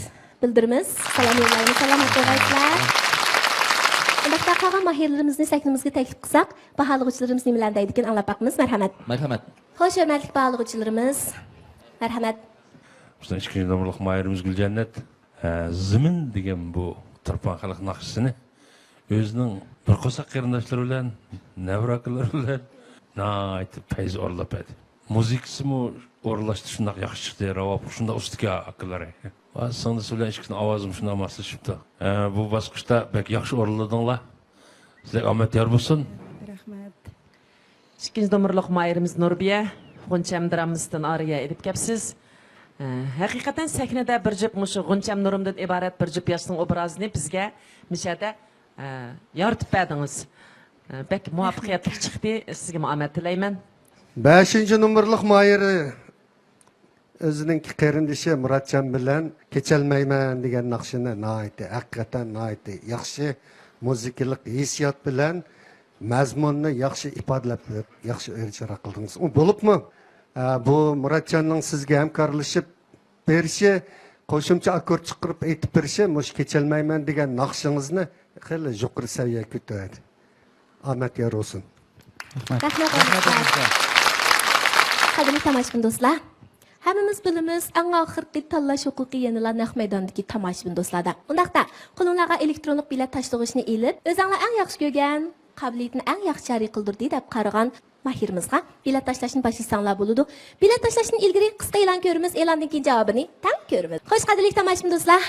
بىلدۈرىمىز. سالام يوللايمىز. سالامەت بولغايسىلەر. ئۇنداقتا قالغان ماھىرلىرىمىزنى سەھنىمىزگە تەكلىپ قىلساق، باھالىغۇچىلىرىمىز نېمىلەرنى دەيدىكىن ئاڭلاپ باقىمىز. مەرھەمەت. مەرھەمەت. خوش، ھۆرمەتلىك باھالىغۇچىلىرىمىز. مەرھەمەت. بىزنىڭ ئىككىنچى نومۇرلۇق ماھىرىمىز گۈلجەننەت، ئە، زېمىن دېگەن بۇ تۇرپان خەلق ناخشىسىنى ئۆزىنىڭ بىر قورساق قېرىنداشلىرى بىلەن، نەۋرە ئاكىلىرى بىلەن ناھايىتى پەيز ئورۇنلاپ بەردى. مۇزىكىسىمۇ ئورۇنلاشتى شۇنداق ياخشى چىقتى، راۋاب شۇنداق ئۇستىكەن ئاكىلىرى. سىڭلىسى بىلەن ئىككىسىنىڭ ئاۋازىمۇ شۇنداق ماسلىشىپتۇ. ئە، بۇ باسقۇچتا بەك ياخشى ئورۇنلىدىڭلار. سىلەرگە ئامەت يار بولسۇن. رەھمەت. ئىككىنچى نومۇرلۇق ماھىرىمىز نۇربىيە، غۇنچەم درامىسىدىن ئارىيە ئېلىپ كەپسىز. ئە، ھەقىقەتەن سەھنىدە بىر جۈپ مۇشۇ غۇنچەم نۇرۇمدىن ئىبارەت بىر جۈپ ياشنىڭ ئوبرازىنى بىزگە مىشەدە، ئە، يارىتىپ بەردىڭىز. ئە، بەك مۇۋەپپەقىيەتلىك چىقتى. سىزگىمۇ ئامەت تىلەيمەن. بەشىنچى نومۇرلۇق ماھىرى ئۆزىنىڭكى قېرىندىشى مۇراتجان بىلەن كېچەلمەيمەن دېگەن ناخشىنى ناھايىتى، ھەقىقەتەن ناھايىتى ياخشى مۇزىكىلىق ھېسسىيات بىلەن مەزمۇننى ياخشى ئىپادىلەپ، ياخشى ئۆزئارا قىلدىڭىز. ئۇ بولۇپمۇ، ئە، بۇ مۇراتجاننىڭ سىزگە ھەمكارلىشىپ بېرىشى، قوشۇمچە ئاككورد چىقىرىپ ئېيتىپ بېرىشى مۇشۇ كېچەلمەيمەن دېگەن ناخشىڭىزنى خېلى يۇقىرى سەۋىيەگە كۆتۈردى. ئامەت يار بولسۇن. رەھمەت. رەھمەت، رەھمەت ئۇستاز. قەدىرلىك تاماشىبىن دوستلار، ھەممىمىز بىلىمىز، ئەڭ ئاخىرقى تاللاش ھوقۇقى يەنىلا نەق مەيداندىكى تاماشىبىن دوستلاردا. ئۇنداقتا، قولۇڭلارغا ئېلېكترونلۇق بېلەت تاشلىغۇچنى ئېلىپ، ئۆزۈڭلار ئەڭ ياخشى كۆرگەن، قابىلىيىتىنى ئەڭ ياخشى جارى قىلدۇردى دەپ قارىغان ماھىرىمىزغا بېلەت تاشلاشنى باشلىساڭلار بولىدۇ. بېلەت تاشلاشتىن ئىلگىرى قىسقا ئېلان كۆرىمىز، ئېلاندىن كېيىن جاۋابىنى تەڭ كۆرىمىز. خوش، قەدىرلىك تاماشىبىن دوستلار،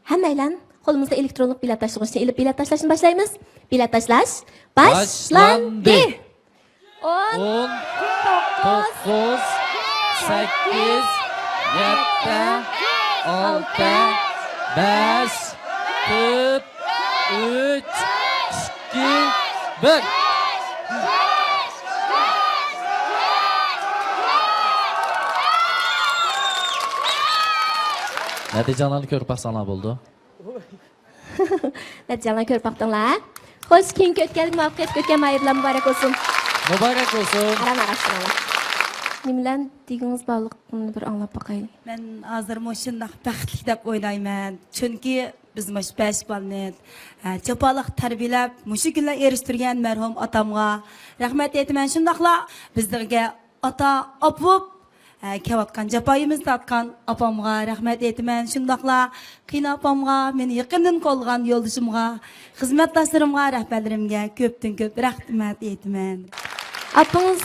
ھەممەيلەن قولىمىزدا ئېلېكترونلۇق بېلەت تاشلىغۇچنى ئېلىپ بېلەت تاشلاشنى باشلايمىز. بېلەت تاشلاش باشلاندى. باشلاندى. ئون، ئون، توققۇز، توققۇز، سەككىز، يەتتە، ئالتە، بەش، تۆت، ئۈچ، ئىككى، بىر. نەتىجەڭلارنى كۆرۈپ باقساڭلار بولىدۇ. نەتىجەڭلارنى كۆرۈپ باقتىڭلار. خوش، كېيىنكى ئۆتكەلگە مۇۋەپپەقىيەتلىك ئۆتكەن ماھىرلار مۇبارەك بولسۇن. مۇبارەك بولسۇن. ئاران ئاغاچلىرىڭلار. نېمىلەرنى دېگىڭىز بارلىقىنى بىر ئاڭلاپ باقايلى. مەن ھازىر مۇشۇنداق بەختلىك دەپ ئويلايمەن. چۈنكى بىز مۇشۇ بەش بالىنى، ئە، جاپالىق تەربىيەلەپ، مۇشۇ كۈنلەر ئېرىشتۈرگەن مەرھۇم ئاتامغا رەھمەت ئېيتىمەن. شۇنداقلا بىزلەرگە ئاتا، ئاپا بولۇپ، ھە، كېلىۋاتقان جاپايىمىزنى تارتقان ئاپامغا رەھمەت ئېيتىمەن. شۇنداقلا قېيىنئاپامغا، مېنى يېقىندىن قوللىغان يولدىشىمغا، خىزمەتداشلىرىمغا، رەھبەرلىرىمگە كۆپتىن كۆپ رەھمەت ئېيتىمەن. ئاپىڭىز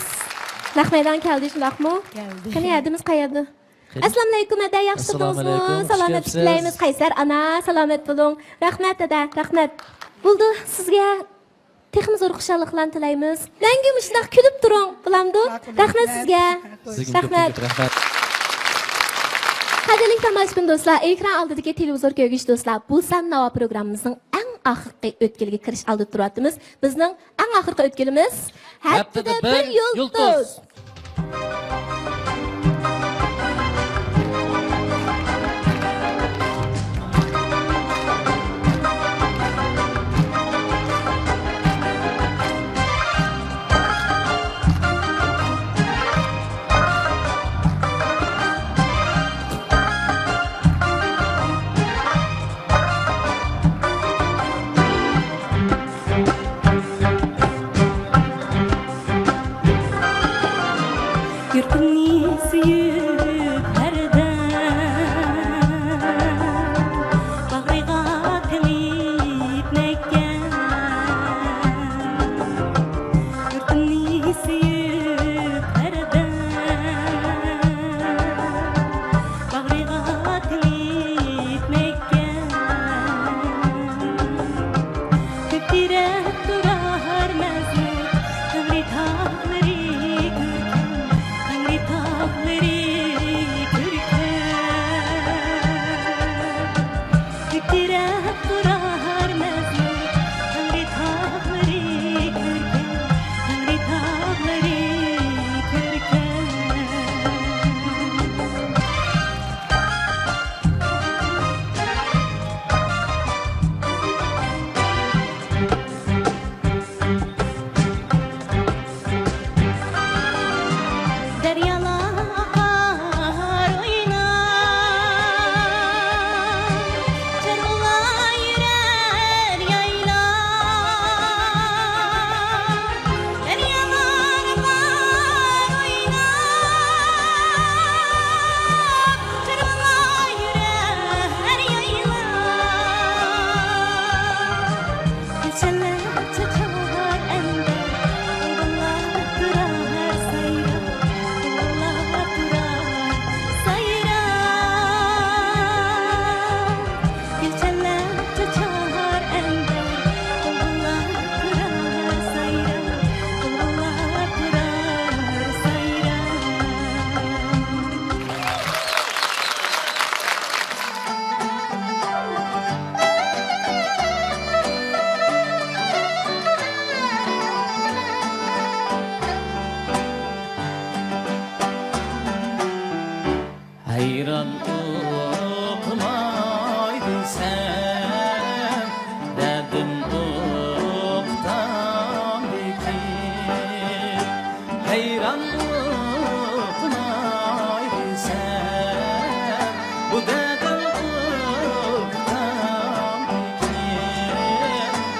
نەق مەيدانغا كەلدى، شۇنداقمۇ؟ كەلدى. قېنى، ھەدىمىز قەيەردە؟ قېنى؟ ئەسسالامۇئەلەيكۇم، ھەدە، ياخشى تۇردىڭىزمۇ؟ ئەسسالامۇئەلەيكۇم، سالامەتلىك تىلەيمىز. قەيسەر ئانا، سالامەت بولۇڭ. رەھمەت، ھەدە، رەھمەت. بولدى، سىزگە تېخىمۇ زور خۇشاللىقلارنى تىلەيمىز. مەڭگۈ مۇشۇنداق كۈلۈپ تۇرۇڭ، بولامدۇ؟ رەھمەت سىزگە. سىزگىمۇ كۆپتىن كۆپ رەھمەت. قەدىرلىك تاماشىبىن دوستلار، ئېكران ئالدىدىكى تېلېۋىزور كۆرگۈچى دوستلار، بۇ سان ناۋا پروگراممىمىزنىڭ ئەڭ ئاخىرقى ئۆتكىلىگە كىرىش ئالدىدا تۇرۇۋاتىمىز. بىزنىڭ ئەڭ ئاخىرقى ئۆتكىلىمىز ھەپتىدە بىر يۇلتۇز. يۇرتۇم سەن دەردىم ئۇقتامدىكىن، ھەيران ئۇقماي دېسەم، بۇ دەردىم ئۇقتامدىكىن،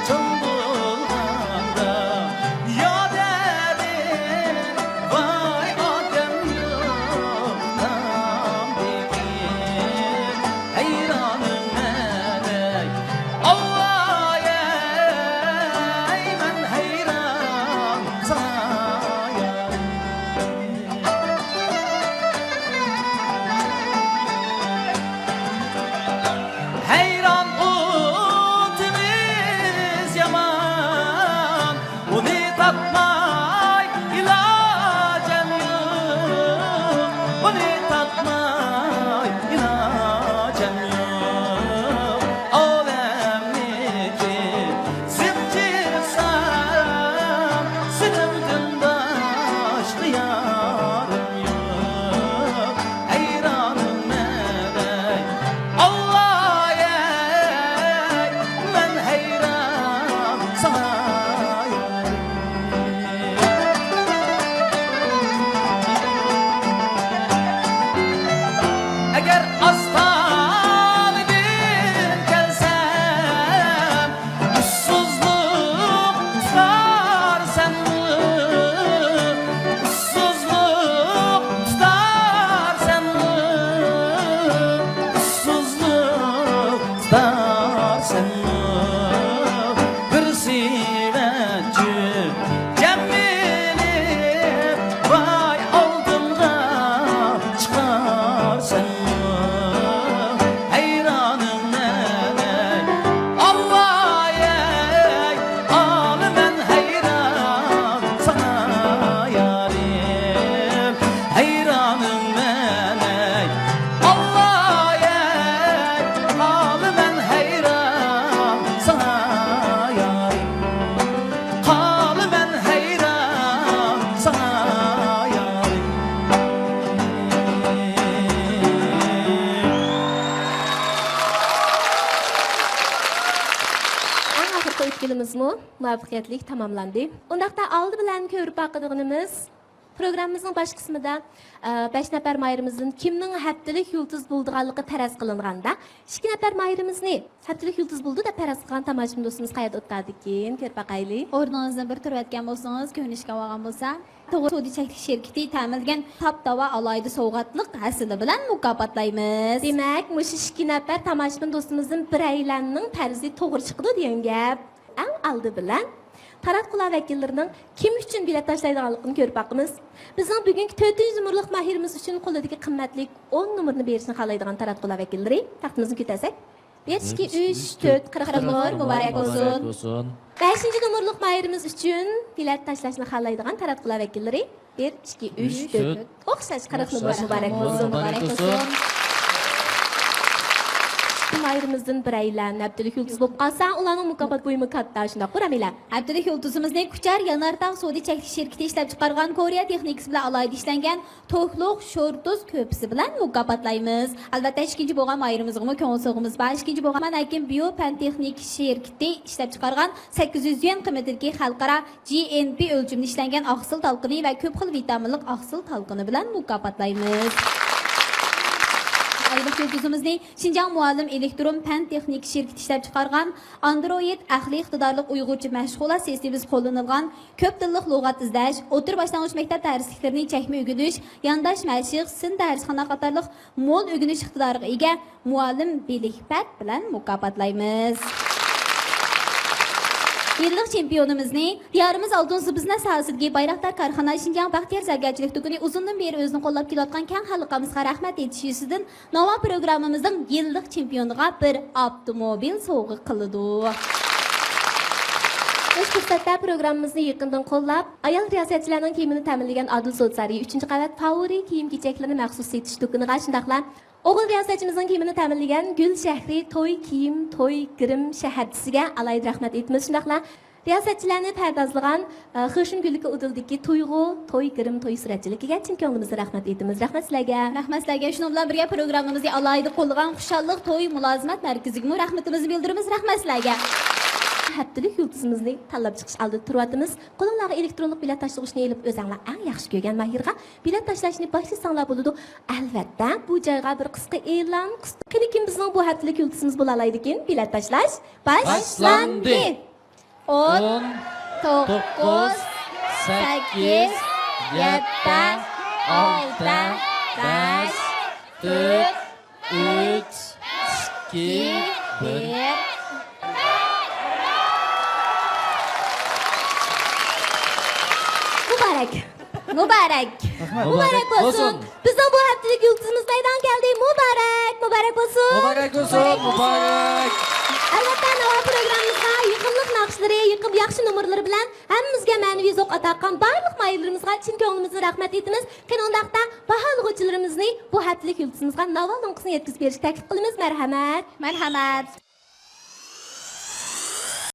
چوڭ بولغاندا يا دەردىم، ۋاي ئادەم يوق تامدىكىن. ھەيرانىم مەن ئەي، ئاللاي ئەي، مەن ھەيران ساڭا يارىم. ھەيران ئوتىمىز يامان، ئۇنى تاپماي ئىلاجىم يوق، ئۇنى تاپماي ئىلاجىم يوق. ئالەمنىكى زىنجىرسان، سېنىڭدىن باشقا يارىم يوق. ھەيرانىم مەن ئەي، ئاللاي ئەي، مەن ھەيران ساڭا يارىم. ئەگەر ئاستانىدىن كەلسەم، ئۇسسۇزلۇق تۇتار سەنمۇ، ئۇسسۇزلۇق تۇتار سەنمۇ، ئۇسسۇزلۇق تۇتار سەنمۇ، بىر سېۋەتچى جەم ئېلىپ، ۋاي ئالدىمغا چىقار سەنمۇ. ھەيرانىم مەن ئەي، ئاللاي ئەي، ئالىمەن ھەيران ساڭا يارىم. ھەيرانىم مەن ئەي، ئاللاي ئەي، ئالىمەن ھەيران ساڭا يارىم. قالىمەن ھەيران ساڭا يارىم. ئەڭ ئاخىرقى ئۆتكىلىمىزمۇ مۇۋەپپەقىيەتلىك تاماملاندى. ئۇنداقتا ئالدى بىلەن كۆرۈپ باقىدىغىنىمىز، پروگراممىمىزنىڭ باش قىسمىدا، ئە، بەش نەپەر ماھىرىمىزدىن كىمنىڭ ھەپتىلىك يۇلتۇز بولىدىغانلىقى پەرەز قىلىنغاندا، ئىككى نەپەر ماھىرىمىزنى ھەپتىلىك يۇلتۇز بولىدۇ دەپ پەرەز قىلغان تاماشىبىن دوستىمىز قەيەردە ئولتۇرىدىكىن، كۆرۈپ باقايلى. ئورنىڭىزدىن بىر تۇرۇۋەتكەن بولسىڭىز، كۆرۈنۈشكە ئالغان بولسا، توغرا سودا چەكلىك شىركىتى تەمىنلىگەن تاپتاۋا ئالاھىدە سوۋغاتلىق ھەسىلى بىلەن مۇكاپاتلايمىز. دېمەك، مۇشۇ ئىككى نەپەر تاماشىبىن دوستىمىزدىن بىرەيلەننىڭ پەرىزى توغرا چىقىدۇ دېگەن گەپ. ئەڭ ئالدى بىلەن تاراتقۇلار ۋەكىللىرىنىڭ كىم ئۈچۈن بېلەت تاشلايدىغانلىقىنى كۆرۈپ باقىمىز. بىزنىڭ بۈگۈنكى تۆتىنچى نومۇرلۇق ماھىرىمىز ئۈچۈن قولىدىكى قىممەتلىك ئون نومۇرنى بېرىشنى خالايدىغان تاراتقۇلار ۋەكىللىرى، تەختىمىزنى كۆتەرسەك. بىر، ئىككى، ئۈچ، تۆت، قىرىق نومۇر مۇبارەك بولسۇن. بەشىنچى نومۇرلۇق ماھىرىمىز ئۈچۈن بېلەت تاشلاشنى خالايدىغان تاراتقۇلار ۋەكىللىرى. بىر، ئىككى، ئۈچ، تۆت. ئوخشاش قىرىق نومۇر مۇبارەك بولسۇن. ماھىرىمىزدىن بىرەيلەن ھەپتىلىك يۇلتۇز بولۇپ قالسا، ئۇلارنىڭ مۇكاپات بۇيۇمى كاتتا، شۇنداققۇ، رامىلە؟ ھەپتىلىك يۇلتۇزىمىزنى كۇچار يانارتاغ سودا چەكلىك شىركىتى ئىشلەپچىقارغان كورېيە تېخنىكىسى بىلەن ئالاھىدە ئىشلەنگەن توكلۇق شورتۇز كۆپىسى بىلەن مۇكاپاتلايمىز. ئەلۋەتتە، ئىككىنچى بولغان ماھىرىمىزغىمۇ كۆڭۈل سوۋغىمىز بار. ئىككىنچى بولغان مانا كىم بىيو پەن تېخنىك شىركىتى ئىشلەپچىقارغان سەككىز يۈز يۈەن قىممىتىدىكى خەلقئارا جى ئېن پى ئۆلچىمىدە ئىشلەنگەن ئاقسىل تالقىنى ۋە كۆپ خىل ۋىتامىنلىق ئاقسىل تالقىنى بىلەن مۇكاپاتلايمىز. ئايلىق يۇلتۇزىمىزنى شىنجاڭ مۇئەللىم ئېلېكترون پەن تېخنىكا شىركىتى ئىشلەپچىقارغان ئاندرويىد ئەقلىي ئىقتىدارلىق ئۇيغۇرچە مەشغۇلات سىستېمىسى قوللىنىلغان كۆپ تىللىق لۇغەت ئىزدەش، ئوتتۇرا باشلانغۇچ مەكتەپ دەرسلىكلىرىنى چەكمە ئۆگىنىش، يانداش مەشىق، سىن دەرسخانا قاتارلىق مول ئۆگىنىش ئىقتىدارىغا ئىگە مۇئەللىم بىلىكپەت بىلەن مۇكاپاتلايمىز. يىللىق چېمپىيونىمىزنى دىيارىمىز ئالتۇن زىبۇزنەت ساھەسىدىكى بايراقدار كارخانا شىنجاڭ بەختىيار زەرگەرچىلىك دۇكىنى ئۇزۇندىن بېرى ئۆزىنى قوللاپ كېلىۋاتقان كەڭ خەلقىمىزغا رەھمەت ئېيتىش يۈزىسىدىن ناۋا پروگراممىمىزنىڭ يىللىق چېمپىيونىغا بىر ئاپتوموبىل سوۋغا قىلىدۇ. مۇشۇ پۇرسەتتە پروگراممىمىزنى يېقىندىن قوللاپ، ئايال رىياسەتچىلەرنىڭ كىيىمىنى تەمىنلىگەن ئادىل سودا سارىيى ئۈچىنچى قەۋەت فاۋورى كىيىم-كېچەكلىرىنى مەخسۇس سېتىش دۇكىنىغا، شۇنداقلا ئوغۇل رىياسەتچىمىزنىڭ كىيىمىنى تەمىنلىگەن گۈل شەھىرى توي كىيىم، توي گىرىم شەھەرچىسىگە ئالاھىدە رەھمەت ئېيتىمىز. شۇنداقلا رىياسەتچىلەرنى پەردازلىغان، ئە، خېشىم گۈللۈكى ئۇدۇلدىكى تۇيغۇ، توي گىرىم، توي سۈرەتچىلىكىگە چىن كۆڭلىمىزدىن رەھمەت ئېيتىمىز. رەھمەت سىلەرگە. رەھمەت سىلەرگە. شۇنىڭ بىلەن بىرگە پروگراممىمىزنى ئالاھىدە قوللىغان خۇشاللىق توي مۇلازىمەت مەركىزىگىمۇ رەھمىتىمىزنى بىلدۈرىمىز. رەھمەت سىلەرگە. ھەپتىلىك يۇلتۇزىمىزنى تاللاپ چىقىش ئالدىدا تۇرۇۋاتىمىز. قولۇڭلارغا ئېلېكترونلۇق بېلەت تاشلىغۇچنى ئېلىپ، ئۆزەڭلار ئەڭ ياخشى كۆرگەن ماھىرغا بېلەت تاشلاشنى باشلىساڭلار بولىدۇ. ئەلۋەتتە، بۇ جايغا بىر قىسقا ئېلان، قىس-، قېنى كىم بىزنىڭ بۇ ھەپتىلىك يۇلتۇزىمىز بولالايدىكىن؟ بېلەت تاشلاش باشلاندى. باشلاندى. ئون، ئون، توققۇز، توققۇز، سەككىز، سەككىز، يەتتە، يەتتە، ئالتە، ئالتە، بەش، بەش، تۆت، تۆت، ئۈچ، ئۈچ، ئىككى، ئىككى، بىر. بىر. مۇبارەك! مۇبارەك! رەھمەت. مۇبارەك بولسۇن! بىزنىڭ بۇ ھەپتىلىك يۇلتۇزىمىز مەيدانغا كەلدى. مۇبارەك! مۇبارەك بولسۇن! مۇبارەك بولسۇن! مۇبارەك! ئەلۋەتتە، ناۋا پروگراممىمىزغا يېقىملىق ناخشىلىرى، يېقىم، ياخشى نومۇرلىرى بىلەن ھەممىمىزگە مەنىۋى زوق ئاتا قىلغان بارلىق ماھىرلىرىمىزغا چىن كۆڭلىمىزدىن رەھمەت ئېيتىمىز. قېنى ئۇنداقتا، باھالىغۇچىلىرىمىزنى بۇ ھەپتىلىك يۇلتۇزىمىزغا ناۋا لوڭقىسىنى يەتكۈزۈپ بېرىشكە تەكلىپ قىلىمىز. مەرھەمەت! مەرھەمەت!